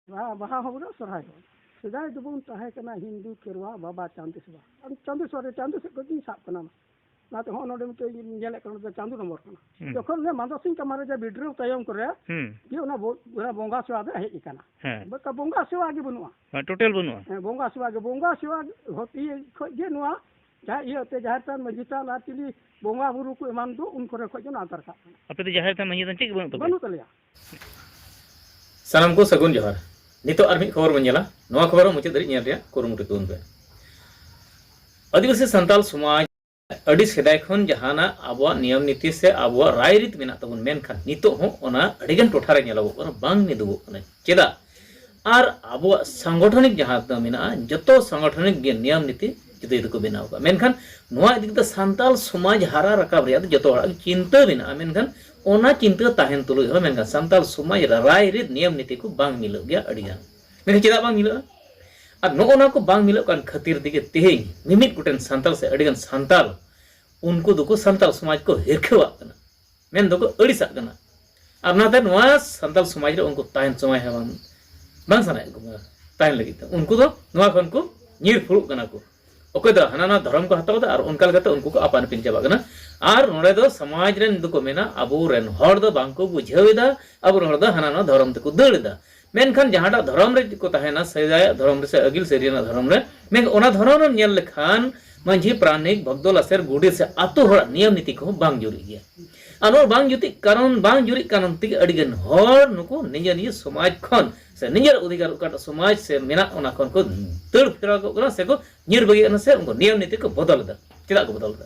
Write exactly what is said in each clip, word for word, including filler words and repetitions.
ᱵᱟᱦᱟ, ᱵᱟᱦᱟ ᱦᱚᱸ ᱵᱚᱞᱮ ᱥᱚᱨᱦᱟᱭ ᱦᱚᱸ᱾ ᱥᱮᱫᱟᱭ ᱫᱚᱵᱚᱱ ᱛᱟᱦᱮᱸ ᱠᱟᱱᱟ ᱦᱤᱱᱫᱩ, ᱠᱷᱮᱨᱣᱟ, ᱵᱟᱵᱟ ᱪᱟᱸᱫᱮᱥᱣᱟ᱾ ᱟᱨ ᱪᱟᱸᱫᱮᱥᱣᱟ ᱨᱮ ᱪᱟᱸᱫᱚ ᱥᱮᱫ ᱠᱷᱚᱱ ᱜᱤᱧ ᱥᱟᱵ ᱠᱟᱱᱟ᱾ ᱚᱱᱟᱛᱮ ᱦᱚᱸᱜᱼᱚ ᱱᱚᱰᱮ ᱢᱤᱫᱴᱮᱡ ᱧᱮᱞᱮᱫ ᱠᱟᱱᱟ, ᱱᱚᱰᱮ ᱪᱟᱸᱫᱚ ᱱᱚᱢᱵᱚᱨ ᱠᱟᱱᱟ᱾ ᱦᱩᱸ᱾ ᱡᱚᱠᱷᱚᱱ ᱚᱱᱮ ᱢᱟᱱᱫᱟ ᱥᱤᱝ ᱠᱟᱢᱟᱨ ᱨᱟᱡᱟ ᱵᱤᱰᱨᱟᱹᱣ ᱛᱟᱭᱚᱢ ᱠᱚᱨᱮ ᱦᱩᱸ᱾ ᱜᱮ ᱚᱱᱟ ᱵᱚ-, ᱚᱱᱟ ᱵᱚᱸᱜᱟ ᱥᱮᱣᱟ ᱫᱚ ᱦᱮᱡ ᱟᱠᱟᱱᱟ᱾ ᱦᱮᱸ᱾ ᱵᱟᱠᱷᱟᱱ ᱵᱚᱸᱜᱟ ᱥᱮᱣᱟ ᱜᱮ ᱵᱟᱹᱱᱩᱜᱼᱟ᱾ ᱦᱮᱸ, ᱴᱳᱴᱟᱞ ᱵᱟᱹᱱᱩᱜᱼᱟ᱾ ᱦᱮᱸ, ᱵᱚᱸᱜᱟ ᱥᱮᱣᱟ ᱜᱮ, ᱵᱚᱸᱜᱟ ᱥᱮᱣᱟ ᱦᱚᱛᱮ ᱠᱷᱚᱡ ᱜᱮ ᱱᱚᱣᱟ ᱡᱟᱦᱟᱸ ᱤᱭᱟᱹ ᱛᱮ ᱡᱟᱦᱮᱨ ᱛᱷᱟᱱ, ᱢᱟᱹᱡᱷᱤ ᱛᱷᱟᱱ ᱟᱨ ᱪᱤᱞᱤ ᱵᱚᱸᱜᱟ ᱵᱩᱨᱩ ᱠᱚ ᱮᱢᱟᱱ ᱫᱚ ᱩᱱ ᱠᱚᱨᱮ ᱠᱷᱚᱡ ᱜᱮ ᱱᱚᱣᱟ ᱫᱚᱨᱠᱟᱨ ᱠᱟᱱᱟ᱾ ᱟᱯᱮ ᱫᱚ ᱡᱟᱦᱮᱨ ᱛᱷᱟᱱ, ᱢᱟᱹᱡᱷᱤ ᱛᱷᱟᱱ ᱪᱮᱫ ᱜᱮ ᱵᱟᱹᱱᱩᱜ ᱛᱟᱯᱮᱭᱟ? ᱵᱟᱹᱱᱩᱜ ᱛᱟᱞᱮᱭᱟ᱾ ᱥᱟᱱᱟᱢ ᱠᱚ ᱥᱟᱹᱜᱩᱱ ᱡᱚᱦᱟᱨ᱾ ᱱᱤᱛᱚᱜ ᱟᱨ ᱢᱤᱫ ᱠᱷᱚᱵᱚᱨ ᱵᱚᱱ ᱧᱮᱞᱟ᱾ ᱱᱚᱣᱟ ᱠᱷᱚᱵᱚᱨ ᱦᱚᱸ ᱢᱩᱪᱟᱹᱫ ᱫᱷᱟᱹᱨᱤᱡ ᱧᱮᱞ ᱨᱮᱭᱟᱜ ᱠᱩᱨᱩᱢᱩᱴᱩ ᱛᱟᱵᱚᱱ ᱯᱮ᱾ ᱟᱹᱫᱤᱵᱟᱹᱥᱤ ᱥᱟᱱᱛᱟᱞ ᱥᱚᱢᱟᱡᱽ ᱟᱹᱰᱤ ᱥᱮᱫᱟᱭ ᱠᱷᱚᱱ ᱡᱟᱦᱟᱱᱟᱜ ᱟᱵᱚᱣᱟᱜ ᱱᱤᱭᱚᱢ ᱱᱤᱛᱤ ᱥᱮ ᱟᱵᱚᱣᱟᱜ ᱨᱟᱭᱨᱤᱛ ᱢᱮᱱᱟᱜ ᱛᱟᱵᱚᱱ, ᱢᱮᱱᱠᱷᱟᱱ ᱱᱤᱛᱚᱜ ᱦᱚᱸ ᱚᱱᱟ ᱟᱹᱰᱤᱜᱟᱱ ᱴᱚᱴᱷᱟ ᱨᱮ ᱧᱮᱞᱚᱜᱚᱜ ᱠᱟᱱᱟ, ᱵᱟᱝ ᱢᱤᱫᱚᱜᱚᱜ ᱠᱟᱱᱟ᱾ ᱪᱮᱫᱟᱜ? ᱟᱨ ᱟᱵᱚᱣᱟᱜ ᱥᱟᱝᱜᱚᱴᱷᱚᱱᱤᱠ ᱡᱟᱦᱟᱸ ᱫᱚ ᱢᱮᱱᱟᱜᱼᱟ, ᱡᱚᱛᱚ ᱥᱟᱝᱜᱚᱴᱷᱚᱱᱤᱠ ᱜᱮ ᱱᱤᱭᱚᱢ ᱱᱤᱛᱤ ᱡᱩᱫᱟᱹ ᱡᱩᱫᱟᱹ ᱠᱚ ᱵᱮᱱᱟᱣ ᱟᱠᱟᱫᱼᱟ᱾ ᱢᱮᱱᱠᱷᱟᱱ ᱱᱚᱣᱟ ᱤᱫᱤ ᱠᱟᱛᱮ ᱥᱟᱱᱛᱟᱞ ᱥᱚᱢᱟᱡᱽ ᱦᱟᱨᱟ ᱨᱟᱠᱟᱵ ᱨᱮᱭᱟᱜ ᱫᱚ ᱡᱚᱛᱚ ᱦᱚᱲᱟᱜ ᱜᱮ ᱪᱤᱱᱛᱟᱹ ᱢᱮᱱᱟᱜᱼᱟ, ᱢᱮᱱᱠᱷᱟᱱ ᱚᱱᱟ ᱪᱤᱱᱛᱟᱹ ᱛᱟᱦᱮᱱ ᱛᱩᱞᱩᱡ ᱦᱚᱸ, ᱢᱮᱱᱠᱷᱟᱱ ᱥᱟᱱᱛᱟᱞ ᱥᱚᱢᱟᱡᱽ ᱨᱮ ᱨᱟᱭᱨᱤᱛ ᱱᱤᱭᱚᱢ ᱱᱤᱛᱤ ᱠᱚ ᱵᱟᱝ ᱢᱤᱞᱟᱹᱜ ᱜᱮᱭᱟ ᱟᱹᱰᱤᱜᱟᱱ᱾ ᱢᱮᱱᱠᱷᱟᱱ ᱪᱮᱫᱟᱜ ᱵᱟᱝ ᱢᱤᱞᱟᱹᱜᱼᱟ? ᱟᱨ ᱱᱚᱜᱼᱚ ᱱᱚᱣᱟ ᱠᱚ ᱵᱟᱝ ᱢᱤᱞᱟᱹᱜ ᱠᱟᱱ ᱠᱷᱟᱹᱛᱤᱨ ᱛᱮᱜᱮ ᱛᱮᱦᱮᱧ ᱢᱤᱢᱤᱫ ᱜᱚᱴᱮᱱ ᱥᱟᱱᱛᱟᱞ ᱥᱮ ᱟᱹᱰᱤᱜᱟᱱ ᱥᱟᱱᱛᱟᱞ ᱩᱱᱠᱩ ᱫᱚᱠᱚ ᱥᱟᱱᱛᱟᱞ ᱥᱚᱢᱟᱡᱽ ᱠᱚ ᱦᱤᱨᱠᱷᱟᱹᱣᱟᱜ ᱠᱟᱱᱟ, ᱢᱮᱱ ᱫᱚᱠᱚ ᱟᱹᱲᱤᱥᱟᱜ ᱠᱟᱱᱟ᱾ ᱟᱨ ᱚᱱᱟᱛᱮ ᱱᱚᱣᱟ ᱥᱟᱱᱛᱟᱞ ᱥᱚᱢᱟᱡᱽ ᱨᱮ ᱩᱱᱠᱩ ᱛᱟᱦᱮᱱ ᱥᱚᱢᱚᱭ ᱦᱚᱸ ᱵᱟᱝ, ᱵᱟᱝ ᱥᱟᱱᱟᱭᱮᱫ ᱠᱚᱣᱟ ᱛᱟᱦᱮᱱ ᱞᱟᱹᱜᱤᱫ ᱛᱮ᱾ ᱩᱱᱠᱩ ᱫᱚ ᱱᱚᱣᱟ ᱠᱷᱚᱱ ᱠᱚ ᱧᱤᱨ ᱯᱷᱩᱲᱩᱜ ᱠᱟᱱᱟ ᱠᱚ᱾ ᱚᱠᱚᱭ ᱫᱚ ᱦᱟᱱᱟ ᱱᱚᱣᱟ ᱫᱷᱚᱨᱚᱢ ᱠᱚ ᱦᱟᱛᱟᱣ ᱮᱫᱟ ᱟᱨ ᱚᱱᱠᱟ ᱞᱮᱠᱟᱛᱮ ᱩᱱᱠᱩ ᱠᱚ ᱟᱯᱟᱱ ᱟᱹᱯᱤᱱ ᱪᱟᱵᱟᱜ ᱠᱟᱱᱟ᱾ ᱟᱨ ᱱᱚᱰᱮ ᱫᱚ ᱥᱚᱢᱟᱡᱽ ᱨᱮᱱ ᱫᱚᱠᱚ ᱢᱮᱱᱟ, ᱟᱵᱚᱨᱮᱱ ᱦᱚᱲ ᱫᱚ ᱵᱟᱝ ᱠᱚ ᱵᱩᱡᱷᱟᱹᱣ ᱮᱫᱟ, ᱟᱵᱚᱨᱮᱱ ᱦᱚᱲ ᱫᱚ ᱦᱟᱱᱟ ᱱᱚᱣᱟ ᱫᱷᱚᱨᱚᱢ ᱛᱮᱠᱚ ᱫᱟᱹᱲ ᱮᱫᱟ᱾ ᱢᱮᱱᱠᱷᱟᱱ ᱡᱟᱦᱟᱸᱴᱟᱜ ᱫᱷᱚᱨᱚᱢ ᱨᱮ ᱠᱚ ᱛᱟᱦᱮᱱᱟ, ᱥᱮᱫᱟᱭᱟᱜ ᱫᱷᱚᱨᱚᱢ ᱨᱮ ᱥᱮ ᱟᱹᱜᱤᱞ ᱥᱟᱹᱨᱤᱭᱟᱱᱟᱜ ᱫᱷᱚᱨᱚᱢ ᱨᱮ, ᱢᱮᱱᱠᱷᱟᱱ ᱚᱱᱟ ᱫᱷᱚᱨᱚᱢ ᱨᱮᱢ ᱧᱮᱞ ᱞᱮᱠᱷᱟᱱ ᱢᱟᱹᱡᱷᱤ, ᱯᱟᱨᱟᱱᱤᱠ, ᱵᱷᱚᱠᱛᱚ, ᱞᱟᱥᱮᱨ, ᱜᱚᱰᱮᱛ ᱥᱮ ᱟᱛᱳ ᱦᱚᱲᱟᱜ ᱱᱤᱭᱚᱢ ᱱᱤᱛᱤ ᱠᱚᱦᱚᱸ ᱵᱟᱝ ᱡᱩᱨᱤᱜ ᱜᱮᱭᱟ᱾ ᱟᱨ ᱱᱚᱣᱟ ᱵᱟᱝ ᱡᱩᱛᱤᱜ ᱠᱟᱨᱚᱱ, ᱵᱟᱝ ᱡᱩᱨᱤᱜ ᱠᱟᱨᱚᱱ ᱛᱮᱜᱮ ᱟᱹᱰᱤᱜᱟᱱ ᱦᱚᱲ ᱱᱩᱠᱩ ᱱᱤᱡᱮᱨ ᱱᱤᱡᱮᱨ ᱥᱚᱢᱟᱡᱽ ᱠᱷᱚᱱ ᱥᱮ ᱱᱤᱡᱮᱨ ᱚᱫᱷᱤᱠᱟᱨ ᱚᱠᱟᱴᱟᱜ ᱥᱚᱢᱟᱡᱽ ᱥᱮ ᱢᱮᱱᱟᱜ, ᱚᱱᱟ ᱠᱷᱚᱱ ᱠᱚ ᱫᱟᱹᱲ ᱯᱷᱮᱨᱟᱣ ᱠᱚᱜ ᱠᱟᱱᱟ ᱥᱮ ᱠᱚ ᱧᱤᱨ ᱵᱟᱹᱜᱤᱭᱟᱜ ᱠᱟᱱᱟ ᱥᱮ ᱩᱱᱠᱩ ᱱᱤᱭᱚᱢ ᱱᱤᱛᱤ ᱠᱚ ᱵᱚᱫᱚᱞ ᱮᱫᱟ᱾ ᱪᱮᱫᱟᱜ ᱠᱚ ᱵᱚᱫᱚᱞ ᱮᱫᱟ?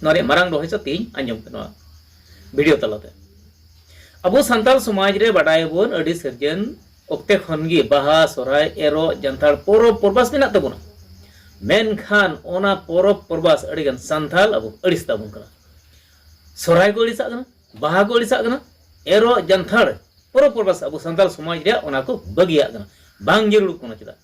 ᱱᱚᱣᱟ ᱨᱮᱭᱟᱜ ᱢᱟᱨᱟᱝ ᱨᱚᱦᱚᱥ ᱛᱮᱦᱮᱧ ᱟᱸᱡᱚᱢ ᱯᱮ ᱱᱚᱣᱟ ᱵᱷᱤᱰᱤᱭᱳ ᱛᱟᱞᱟᱛᱮ᱾ ᱟᱵᱚ ᱥᱟᱱᱛᱟᱲ ᱥᱚᱢᱟᱡᱽ ᱨᱮ ᱵᱟᱰᱟᱭᱟᱵᱚᱱ, ᱟᱹᱰᱤ ᱥᱤᱨᱡᱚᱱ ᱚᱠᱛᱮ ᱠᱷᱚᱱ ᱜᱮ ᱵᱟᱦᱟ, ᱥᱚᱨᱦᱟᱭ, ᱮᱨᱚᱜ, ᱡᱟᱱᱛᱷᱟᱲ ᱯᱚᱨᱚᱵᱽ ᱯᱚᱨᱵᱟᱥ ᱢᱮᱱᱟᱜ ᱛᱟᱵᱚᱱᱟ᱾ ᱢᱮᱱᱠᱷᱟᱱ ᱚᱱᱟ ᱯᱚᱨᱚᱵᱽ ᱯᱚᱨᱵᱟᱥ ᱟᱹᱰᱤᱜᱟᱱ ᱥᱟᱱᱛᱟᱲ ᱟᱵᱚ ᱟᱹᱲᱤᱥ ᱛᱟᱵᱚᱱ ᱠᱟᱱᱟ᱾ ᱥᱚᱨᱦᱟᱭ ᱠᱚ ᱟᱹᱲᱤᱥᱟᱜ ᱠᱟᱱᱟ, ᱵᱟᱦᱟ ᱠᱚ ᱟᱹᱲᱤᱥᱟᱜ ᱠᱟᱱᱟ, ᱮᱨᱚᱜ, ᱡᱟᱱᱛᱷᱟᱲ ᱯᱚᱨᱚᱵᱽ ᱯᱚᱨᱵᱟᱥ ᱟᱵᱚ ᱥᱟᱱᱛᱟᱲ ᱥᱚᱢᱟᱡᱽ ᱨᱮᱭᱟᱜ ᱚᱱᱟ ᱠᱚ ᱵᱟᱹᱜᱤᱭᱟᱜ ᱠᱟᱱᱟ, ᱵᱟᱝ ᱡᱟᱹᱨᱩᱲ ᱠᱟᱱᱟ᱾ ᱪᱮᱫᱟᱜ?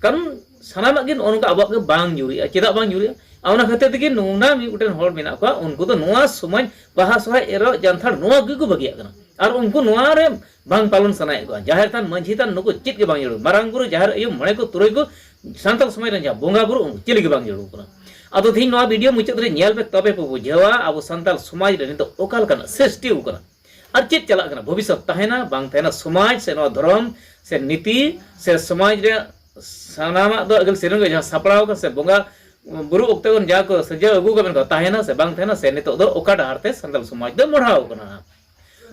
ᱠᱟᱨᱚᱱ ᱥᱟᱱᱟᱢᱟᱜ ᱜᱮ ᱱᱚᱜᱼᱚ ᱱᱚᱝᱠᱟ ᱟᱵᱚᱣᱟᱜ ᱜᱮ ᱵᱟᱝ ᱡᱩᱨᱤᱜᱼᱟ᱾ ᱪᱮᱫᱟᱜ ᱵᱟᱝ ᱡᱩᱨᱤᱜᱼᱟ? ᱟᱨ ᱚᱱᱟ ᱠᱷᱟᱹᱛᱤᱨ ᱛᱮᱜᱮ ᱱᱚᱝᱠᱟ ᱢᱤᱫ ᱜᱚᱴᱮᱱ ᱦᱚᱲ ᱢᱮᱱᱟᱜ ᱠᱚᱣᱟ, ᱩᱱᱠᱩ ᱫᱚ ᱱᱚᱣᱟ ᱥᱚᱢᱟᱡᱽ, ᱵᱟᱦᱟ, ᱥᱚᱨᱦᱟᱭ, ᱮᱨᱚᱜ, ᱡᱟᱱᱛᱷᱟᱲ, ᱱᱚᱣᱟ ᱜᱮᱠᱚ ᱵᱟᱹᱜᱤᱭᱟᱜ ᱠᱟᱱᱟ᱾ ᱟᱨ ᱩᱱᱠᱩ ᱱᱚᱣᱟ ᱨᱮ ᱵᱟᱝ ᱯᱟᱞᱚᱱ ᱥᱟᱱᱟᱭᱮᱫ ᱠᱚᱣᱟ᱾ ᱡᱟᱦᱮᱨ ᱛᱷᱟᱱ, ᱢᱟᱹᱡᱷᱤ ᱛᱷᱟᱱ, ᱱᱩᱠᱩ ᱪᱮᱫ ᱜᱮ ᱵᱟᱝ ᱡᱟᱹᱨᱩᱲ᱾ ᱢᱟᱨᱟᱝ ᱵᱩᱨᱩ, ᱡᱟᱦᱮᱨ ᱟᱭᱳ, ᱢᱚᱬᱮ ᱠᱚ, ᱛᱩᱨᱩᱭ ᱠᱚ, ᱥᱟᱱᱛᱟᱲ ᱥᱚᱢᱟᱡᱽ ᱨᱮᱱ ᱡᱟᱦᱟᱸ ᱵᱚᱸᱜᱟ ᱵᱩᱨᱩ, ᱩᱱᱠᱩ ᱪᱤᱞᱤ ᱜᱮ ᱵᱟᱝ ᱡᱟᱹᱨᱩᱲ ᱠᱟᱱᱟ᱾ ᱟᱫᱚ ᱛᱮᱦᱮᱧ ᱱᱚᱣᱟ ᱵᱷᱤᱰᱤᱭᱳ ᱢᱩᱪᱟᱹᱫ ᱨᱮ ᱧᱮᱞ ᱯᱮ, ᱛᱚᱵᱮ ᱯᱮ ᱵᱩᱡᱷᱟᱹᱣᱟ ᱟᱵᱚ ᱥᱟᱱᱛᱟᱲ ᱥᱚᱢᱟᱡᱽ ᱨᱮ ᱱᱤᱛᱚᱜ ᱚᱠᱟ ᱞᱮᱠᱟᱱᱟᱜ ᱥᱨᱤᱥᱴᱤ ᱟᱠᱟᱱᱟ᱾ ᱟᱨ ᱪᱮᱫ ᱪᱟᱞᱟᱜ ᱠᱟᱱᱟ, ᱵᱷᱚᱵᱤᱥᱥᱚᱛ ᱛᱟᱦᱮᱱᱟ ᱵᱟᱝ ᱛᱟᱦᱮᱱᱟ, ᱥᱚᱢᱟᱡᱽ ᱥᱮ ᱱᱚᱣᱟ ᱫᱷᱚᱨᱚᱢ ᱥᱮ ᱱᱤᱛᱤ ᱥᱮ ᱥᱚᱢᱟᱡᱽ ᱨᱮᱭᱟᱜ ᱥᱟᱱᱟᱢᱟᱜ ᱫᱚ ᱟᱹᱜᱤᱞ ᱥᱮᱨᱮᱧ ᱨᱮ ᱡᱟᱦᱟᱸ ᱥᱟᱯᱲᱟᱣ ᱟᱠᱟᱱ ᱥᱮ ᱵᱚᱸᱜᱟ ᱵᱩᱨᱩ ᱚᱠᱛᱮ ᱵᱚᱱ ᱡᱟᱦᱟᱸ ᱠᱚ ᱥᱤᱨᱡᱟᱹᱣ ᱟᱹᱜᱩ ᱟᱠᱟᱫ ᱠᱚ ᱛᱟᱦᱮᱱᱟ ᱥᱮ ᱵᱟᱝ ᱛᱟᱦᱮᱱᱟ, ᱥᱮ ᱱᱤᱛᱚᱜ ᱫᱚ ᱚᱠᱟ ᱰᱟᱦᱟᱨ ᱛᱮ ᱥᱟᱱᱛᱟᱲ ᱥᱚᱢᱟᱡᱽ ᱫᱚ ᱢᱚᱦᱰᱟᱣ ᱟᱠᱟᱱᱟ᱾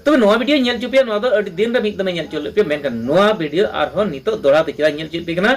ᱛᱚᱵᱮ ᱱᱚᱣᱟ ᱵᱷᱤᱰᱤᱭᱳ ᱧᱮᱞ ᱦᱚᱪᱚ ᱯᱮᱭᱟ, ᱱᱚᱣᱟ ᱫᱚ ᱟᱹᱰᱤ ᱫᱤᱱ ᱨᱮ ᱢᱤᱫ ᱫᱚᱢᱮ ᱧᱮᱞ ᱦᱚᱪᱚ ᱞᱮᱫ ᱯᱮᱭᱟ, ᱢᱮᱱᱠᱷᱟᱱ ᱱᱚᱣᱟ ᱵᱷᱤᱰᱤᱭᱳ ᱟᱨᱦᱚᱸ ᱱᱤᱛᱚᱜ ᱫᱚᱦᱲᱟ ᱛᱮ ᱪᱮᱫᱟᱜ ᱧᱮᱞ ᱦᱚᱪᱚᱭᱮᱫ ᱯᱮ ᱠᱟᱱᱟ?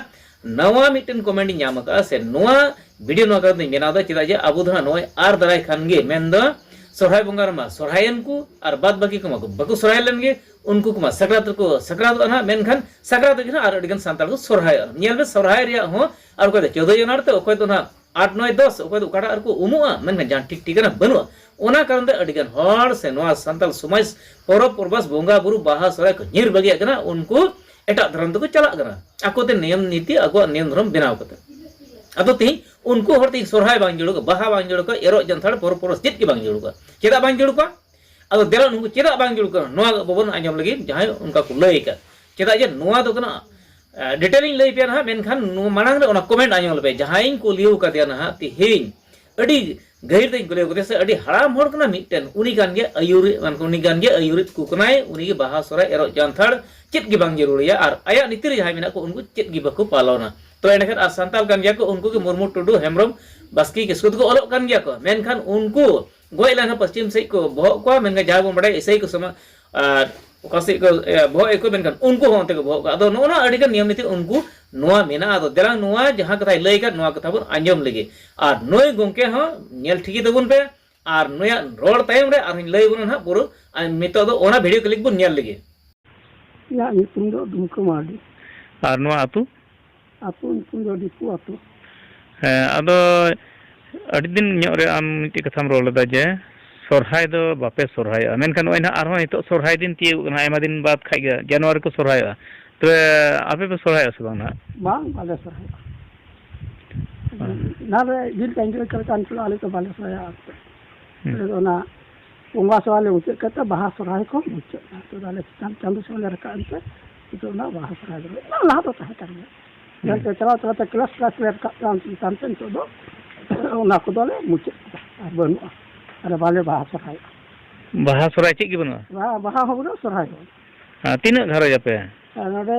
ᱱᱟᱣᱟ ᱢᱤᱫᱴᱮᱱ ᱠᱚᱢᱮᱱᱴ ᱤᱧ ᱧᱟᱢ ᱟᱠᱟᱫᱼᱟ, ᱥᱮ ᱱᱚᱣᱟ ᱵᱷᱤᱰᱤᱭᱳ ᱱᱚᱣᱟ ᱠᱟᱨᱚᱱ ᱛᱮᱧ ᱵᱮᱱᱟᱣ ᱮᱫᱟ, ᱪᱮᱫᱟᱜ ᱡᱮ ᱟᱵᱚ ᱫᱚ ᱦᱟᱸᱜ ᱱᱚᱜᱼᱚᱭ ᱟᱨ ᱫᱟᱨᱟᱭ ᱠᱷᱟᱱ ᱜᱮ, ᱢᱮᱱᱫᱚ ᱥᱚᱨᱦᱟᱭ ᱵᱚᱸᱜᱟ ᱨᱮᱢᱟ ᱥᱚᱨᱦᱟᱭᱮᱱ ᱠᱚ, ᱟᱨ ᱵᱟᱫ ᱵᱟᱹᱠᱤ ᱠᱚᱢᱟ ᱠᱚ ᱵᱟᱠᱚ ᱥᱚᱨᱦᱟᱭ ᱞᱮᱱ ᱜᱮ, ᱩᱱᱠᱩ ᱠᱚᱢᱟ ᱥᱟᱠᱨᱟᱛ ᱨᱮᱠᱚ ᱥᱟᱠᱨᱟᱛᱚᱜᱼᱟ ᱱᱟᱦᱟᱜ, ᱢᱮᱱᱠᱷᱟᱱ ᱥᱟᱠᱨᱟᱛ ᱨᱮᱜᱮ ᱱᱟᱦᱟᱜ ᱟᱨ ᱟᱹᱰᱤᱜᱟᱱ ᱥᱟᱱᱛᱟᱲ ᱠᱚ ᱥᱚᱨᱦᱟᱭᱚᱜᱼᱟ᱾ ᱧᱮᱞ ᱢᱮ, ᱥᱚᱨᱦᱟᱭ ᱨᱮᱭᱟᱜ ᱦᱚᱸ ᱟᱨ ᱚᱠᱚᱭ ᱫᱚ ᱪᱳᱫᱳᱭ ᱡᱟᱱᱩᱣᱟᱨᱤ ᱛᱮ, ᱚᱠᱚᱭ ᱫᱚ ᱱᱟᱦᱟᱜ ᱟᱴ, ᱱᱚᱭ, ᱫᱚᱥ, ᱚᱠᱚᱭ ᱫᱚ ᱚᱠᱟᱴᱟᱜ ᱨᱮᱠᱚ ᱩᱢᱩᱜᱼᱟ, ᱢᱮᱱᱠᱷᱟᱱ ᱡᱟᱦᱟᱸ ᱴᱷᱤᱠ ᱴᱷᱤᱠᱟᱹᱱᱟ ᱵᱟᱹᱱᱩᱜᱼᱟ᱾ ᱚᱱᱟ ᱠᱟᱨᱚᱱ ᱛᱮ ᱟᱹᱰᱤᱜᱟᱱ ᱦᱚᱲ ᱥᱮ ᱱᱚᱣᱟ ᱥᱟᱱᱛᱟᱲ ᱥᱚᱢᱟᱡᱽ ᱯᱚᱨᱚᱵᱽ ᱯᱚᱨᱵᱟᱥ, ᱵᱚᱸᱜᱟ ᱵᱩᱨᱩ, ᱵᱟᱦᱟ ᱥᱚᱨᱦᱟᱭ ᱠᱚ ᱧᱤᱨ ᱵᱟᱹᱜᱤᱭᱟᱜ ᱠᱟᱱᱟ, ᱩᱱᱠᱩ ᱮᱴᱟᱜ ᱫᱷᱚᱨᱚᱢ ᱛᱮᱠᱚ ᱪᱟᱞᱟᱜ ᱠᱟᱱᱟ, ᱟᱠᱚᱛᱮ ᱱᱤᱭᱚᱢ ᱱᱤᱛᱤ ᱟᱠᱚᱣᱟᱜ ᱱᱤᱭᱚᱢ ᱫᱷᱚᱨᱚᱢ ᱵᱮᱱᱟᱣ ᱠᱟᱛᱮ᱾ ᱟᱫᱚ ᱛᱮᱦᱮᱧ ᱩᱱᱠᱩ ᱦᱚᱲ ᱛᱮᱦᱮᱧ ᱥᱚᱨᱦᱟᱭ ᱵᱟᱝ ᱡᱟᱹᱨᱩᱲ ᱠᱚᱣᱟ, ᱵᱟᱦᱟ ᱵᱟᱝ ᱡᱟᱹᱨᱩᱲ ᱠᱚᱣᱟ, ᱮᱨᱚᱜ ᱡᱟᱱᱛᱷᱟᱲ ᱯᱚᱨᱚᱵᱽ ᱯᱚᱨᱚᱵᱽ ᱪᱮᱫ ᱜᱮ ᱵᱟᱝ ᱡᱟᱹᱨᱩᱲ ᱠᱚᱣᱟ᱾ ᱪᱮᱫᱟᱜ ᱵᱟᱝ ᱡᱟᱹᱨᱩᱲ ᱠᱚᱣᱟ? ᱟᱫᱚ ᱫᱮᱞᱟ ᱩᱱᱠᱩ ᱪᱮᱫᱟᱜ ᱵᱟᱝ ᱡᱟᱹᱨᱩᱲ ᱠᱟᱱᱟ, ᱱᱚᱣᱟ ᱵᱟᱵᱚᱱ ᱟᱸᱡᱚᱢ ᱞᱟᱹᱜᱤᱫ, ᱡᱟᱦᱟᱸᱭ ᱚᱱᱠᱟ ᱠᱚ ᱞᱟᱹᱭ ᱟᱠᱟᱫ᱾ ᱪᱮᱫᱟᱜ ᱡᱮ ᱱᱚᱣᱟ ᱫᱚ ᱠᱟᱱᱟ, ᱮ, ᱰᱤᱴᱮᱞ ᱤᱧ ᱞᱟᱹᱭ ᱯᱮᱭᱟ ᱱᱟᱦᱟᱜ, ᱢᱮᱱᱠᱷᱟᱱ ᱱᱚᱣᱟ ᱢᱟᱲᱟᱝ ᱨᱮ ᱚᱱᱟ ᱠᱚᱢᱮᱱᱴ ᱟᱸᱡᱚᱢ ᱞᱮᱯᱮ᱾ ᱡᱟᱦᱟᱸᱭᱤᱧ ᱠᱩᱞᱤ ᱟᱠᱟᱫᱮᱭᱟ ᱱᱟᱦᱟᱜ ᱛᱮᱦᱮᱧ, ᱟᱹᱰᱤ ᱜᱟᱹᱦᱤᱨ ᱛᱮᱧ ᱠᱩᱞᱤ ᱟᱠᱟᱫᱮᱭᱟ, ᱥᱮ ᱟᱹᱰᱤ ᱦᱟᱲᱟᱢ ᱦᱚᱲ ᱠᱟᱱᱟ ᱢᱤᱫᱴᱮᱱ, ᱩᱱᱤ ᱠᱟᱱ ᱜᱮᱭᱟ ᱟᱹᱭᱩᱨᱤᱡ, ᱢᱟᱱᱮ ᱩᱱᱤ ᱠᱟᱱ ᱜᱮᱭᱟ ᱟᱹᱭᱩᱨᱤᱡ ᱠᱚ ᱠᱟᱱᱟᱭ, ᱩᱱᱤ ᱜᱮ ᱵᱟᱦᱟ, ᱥᱚᱨᱦᱟᱭ, ᱮᱨᱚᱜ, ᱡᱟᱱᱛᱷᱟᱲ ᱪᱮᱫ ᱜᱮ ᱵᱟᱝ ᱡᱟᱹᱨᱩᱲᱤᱭᱟ, ᱟᱨ ᱟᱭᱟᱜ ᱱᱤᱛᱤ ᱨᱮ ᱡᱟᱦᱟᱸᱭ ᱢᱮᱱᱟᱜ ᱠᱚ ᱩᱱᱠᱩ ᱪᱮᱫ ᱜᱮ ᱵᱟᱠᱚ ᱯᱟᱞᱚᱱᱟ᱾ ᱛᱚ ᱮᱸᱰᱮᱠᱷᱟᱱ ᱟᱨ ᱥᱟᱱᱛᱟᱲ ᱠᱟᱱ ᱜᱮᱭᱟ ᱠᱚ, ᱩᱱᱠᱩ ᱜᱮ ᱢᱩᱨᱢᱩ, ᱴᱩᱰᱩ, ᱦᱮᱢᱵᱨᱚᱢ, ᱵᱟᱥᱠᱮ, ᱠᱤᱥᱠᱩ ᱫᱚᱠᱚ ᱚᱞᱚᱜ ᱠᱟᱱ ᱜᱮᱭᱟ ᱠᱚ, ᱢᱮᱱᱠᱷᱟᱱ ᱩᱱᱠᱩ ᱜᱚᱡ ᱞᱮᱱᱠᱷᱟᱱ ᱯᱚᱥᱪᱤᱢ ᱥᱮᱫ ᱠᱚ ᱵᱚᱦᱚᱜ ᱠᱚᱣᱟ, ᱢᱮᱱᱠᱷᱟᱱ ᱡᱟᱦᱟᱸ ᱵᱚᱱ ᱵᱟᱲᱟᱭᱟ ᱤᱥᱟᱹᱭ ᱠᱚ ᱥᱚᱢᱟ-, ᱟᱨ ᱚᱠᱟ ᱥᱮᱫ ᱠᱚ, ᱮ, ᱵᱚᱦᱚᱜ ᱮᱫ ᱠᱚ, ᱢᱮᱱᱠᱷᱟᱱ ᱩᱱᱠᱩ ᱦᱚᱸ ᱚᱱᱛᱮ ᱠᱚ ᱵᱚᱦᱚᱜ ᱠᱚᱣᱟ᱾ ᱟᱫᱚ ᱱᱚᱜᱼᱚ ᱱᱚᱣᱟ ᱟᱹᱰᱤᱜᱟᱱ ᱱᱤᱭᱚᱢ ᱱᱤᱛᱤ ᱩᱱᱠᱩ ᱱᱚᱣᱟ ᱢᱮᱱᱟᱜᱼᱟ᱾ ᱟᱫᱚ ᱫᱮᱞᱟ ᱱᱚᱣᱟ ᱡᱟᱦᱟᱸ ᱠᱟᱛᱷᱟᱭ ᱞᱟᱹᱭ ᱟᱠᱟᱫ, ᱱᱚᱣᱟ ᱠᱟᱛᱷᱟ ᱵᱚᱱ ᱟᱸᱡᱚᱢ ᱞᱮᱜᱮ᱾ ᱟᱨ ᱱᱩᱭ ᱜᱚᱢᱠᱮ ᱦᱚᱸ ᱧᱮᱞ ᱴᱷᱤᱠ ᱛᱟᱵᱚᱱ ᱯᱮ, ᱟᱨ ᱱᱩᱭᱟᱜ ᱨᱚᱲ ᱛᱟᱭᱚᱢ ᱨᱮ ᱟᱨᱦᱚᱸᱧ ᱞᱟᱹᱭ ᱟᱵᱚᱱᱟ ᱱᱟᱦᱟᱜ ᱯᱩᱨᱟᱹ᱾ ᱟᱨ ᱱᱤᱛᱚᱜ ᱫᱚ ᱚᱱᱟ ᱵᱷᱤᱰᱤᱭᱳ ᱠᱞᱤᱯ ᱵᱚᱱ ᱧᱮᱞ ᱞᱮᱜᱮ᱾ ᱤᱧᱟᱹᱜ ᱧᱩᱛᱩᱢ ᱫᱚ ᱰᱩᱢᱠᱟᱹ ᱢᱟᱨᱰᱤ᱾ ᱟᱨ ᱱᱚᱣᱟ ᱟᱹᱛᱩ? ᱟᱹᱛᱩ ᱧᱩᱛᱩᱢ ᱫᱚ ᱫᱤᱠᱩ ᱟᱹᱛᱩ᱾ ᱦᱮᱸ, ᱟᱫᱚ ᱟᱹᱰᱤ ᱫᱤᱱ ᱧᱚᱜ ᱨᱮ ᱟᱢ ᱢᱤᱫᱴᱮᱡ ᱠᱟᱛᱷᱟᱢ ᱨᱚᱲ ᱞᱮᱫᱟ ᱡᱮ ᱥᱚᱨᱦᱟᱭ ᱫᱚ ᱵᱟᱯᱮ ᱥᱚᱨᱦᱟᱭᱚᱜᱼᱟ, ᱢᱮᱱᱠᱷᱟᱱ ᱱᱚᱜᱼᱚᱭ ᱱᱟᱦᱟᱜ ᱟᱨᱦᱚᱸ ᱱᱤᱛᱚᱜ ᱥᱚᱨᱦᱟᱭ ᱫᱤᱱ ᱛᱤᱭᱳᱜᱚᱜ ᱠᱟᱱᱟ, ᱟᱭᱢᱟ ᱫᱤᱱ ᱵᱟᱫᱽ ᱠᱷᱟᱡ ᱜᱮ ᱡᱟᱱᱩᱣᱟᱨᱤ ᱠᱚ ᱥᱚᱨᱦᱟᱭᱚᱜᱼᱟ᱾ ᱛᱚᱵᱮ ᱟᱯᱮ ᱯᱮ ᱥᱚᱨᱦᱟᱭᱚᱜᱼᱟ ᱥᱮ ᱵᱟᱝ ᱱᱟᱦᱟᱜ? ᱵᱟᱝ, ᱵᱟᱞᱮ ᱥᱚᱨᱦᱟᱭᱚᱜᱼᱟ᱾ ᱵᱟᱝ᱾ ᱚᱱᱟ ᱨᱮ ᱡᱤᱞ ᱠᱟᱹᱧᱪᱤ ᱞᱮᱠᱟ ᱞᱮᱠᱟ ᱱᱤᱛᱚᱜ ᱟᱞᱮ ᱫᱚ ᱵᱟᱞᱮ ᱥᱚᱨᱦᱟᱭᱚᱜᱼᱟ᱾ ᱦᱩᱸ᱾ ᱟᱞᱮ ᱫᱚ ᱚᱱᱟ ᱵᱚᱸᱜᱟ ᱥᱚᱦᱨᱟᱭ ᱞᱮ ᱢᱩᱪᱟᱹᱫ ᱠᱟᱛᱮ ᱵᱟᱦᱟ ᱥᱚᱦᱨᱟᱭ ᱠᱚ ᱢᱩᱪᱟᱹᱫ ᱮᱱᱟ᱾ ᱱᱤᱛᱚᱜ ᱫᱚ ᱟᱞᱮ ᱪᱮᱛᱟᱱ ᱪᱟᱸᱫᱚ ᱥᱮᱫ ᱞᱮ ᱨᱟᱠᱟᱵ ᱮᱱᱛᱮ ᱱᱤᱛᱚᱜ ᱚᱱᱟ ᱵᱟᱦᱟ ᱥᱚᱦᱨᱟᱭ ᱫᱚ, ᱚᱱᱟ ᱞᱟᱦᱟ ᱫᱚ ᱛᱟᱦᱮᱸ ᱠᱟᱱ ᱜᱮᱭᱟ᱾ ᱦᱩᱸ᱾ ᱧᱮᱞ ᱯᱮ, ᱪᱟᱞᱟᱣ ᱪᱟᱞᱟᱣ ᱛᱮ ᱠᱞᱟᱥ ᱠᱞᱟᱥ ᱞᱮ ᱨᱟᱠᱟᱵ ᱠᱟᱱ ᱪᱮᱛᱟᱱ ᱛᱮ ᱱᱤᱛᱚᱜ ᱫᱚ ᱚᱱᱟ ᱠᱚᱫᱚ ᱞᱮ ᱢᱩᱪᱟᱹᱫ ᱠᱮᱫᱟ, ᱟᱨ ᱵᱟᱹᱱᱩᱜᱼᱟ, ᱟᱨ ᱵᱟᱞᱮ ᱵᱟᱦᱟ ᱥᱚᱦᱨᱟᱭᱚᱜᱼᱟ᱾ ᱵᱟᱦᱟ ᱥᱚᱦᱨᱟᱭ ᱪᱮᱫ ᱜᱮ ᱵᱟᱹᱱᱩᱜᱼᱟ? ᱵᱟᱦᱟ, ᱵᱟᱦᱟ ᱦᱚᱸ ᱵᱟᱹᱱᱩᱜᱼᱟ, ᱥᱚᱦᱨᱟᱭ ᱦᱚᱸ ᱵᱟᱹᱱᱩᱜᱼᱟ᱾ ᱦᱮᱸ, ᱛᱤᱱᱟᱹᱜ ᱜᱷᱟᱨᱚᱸᱡᱽ ᱟᱯᱮ? ᱟᱨ ᱱᱚᱰᱮ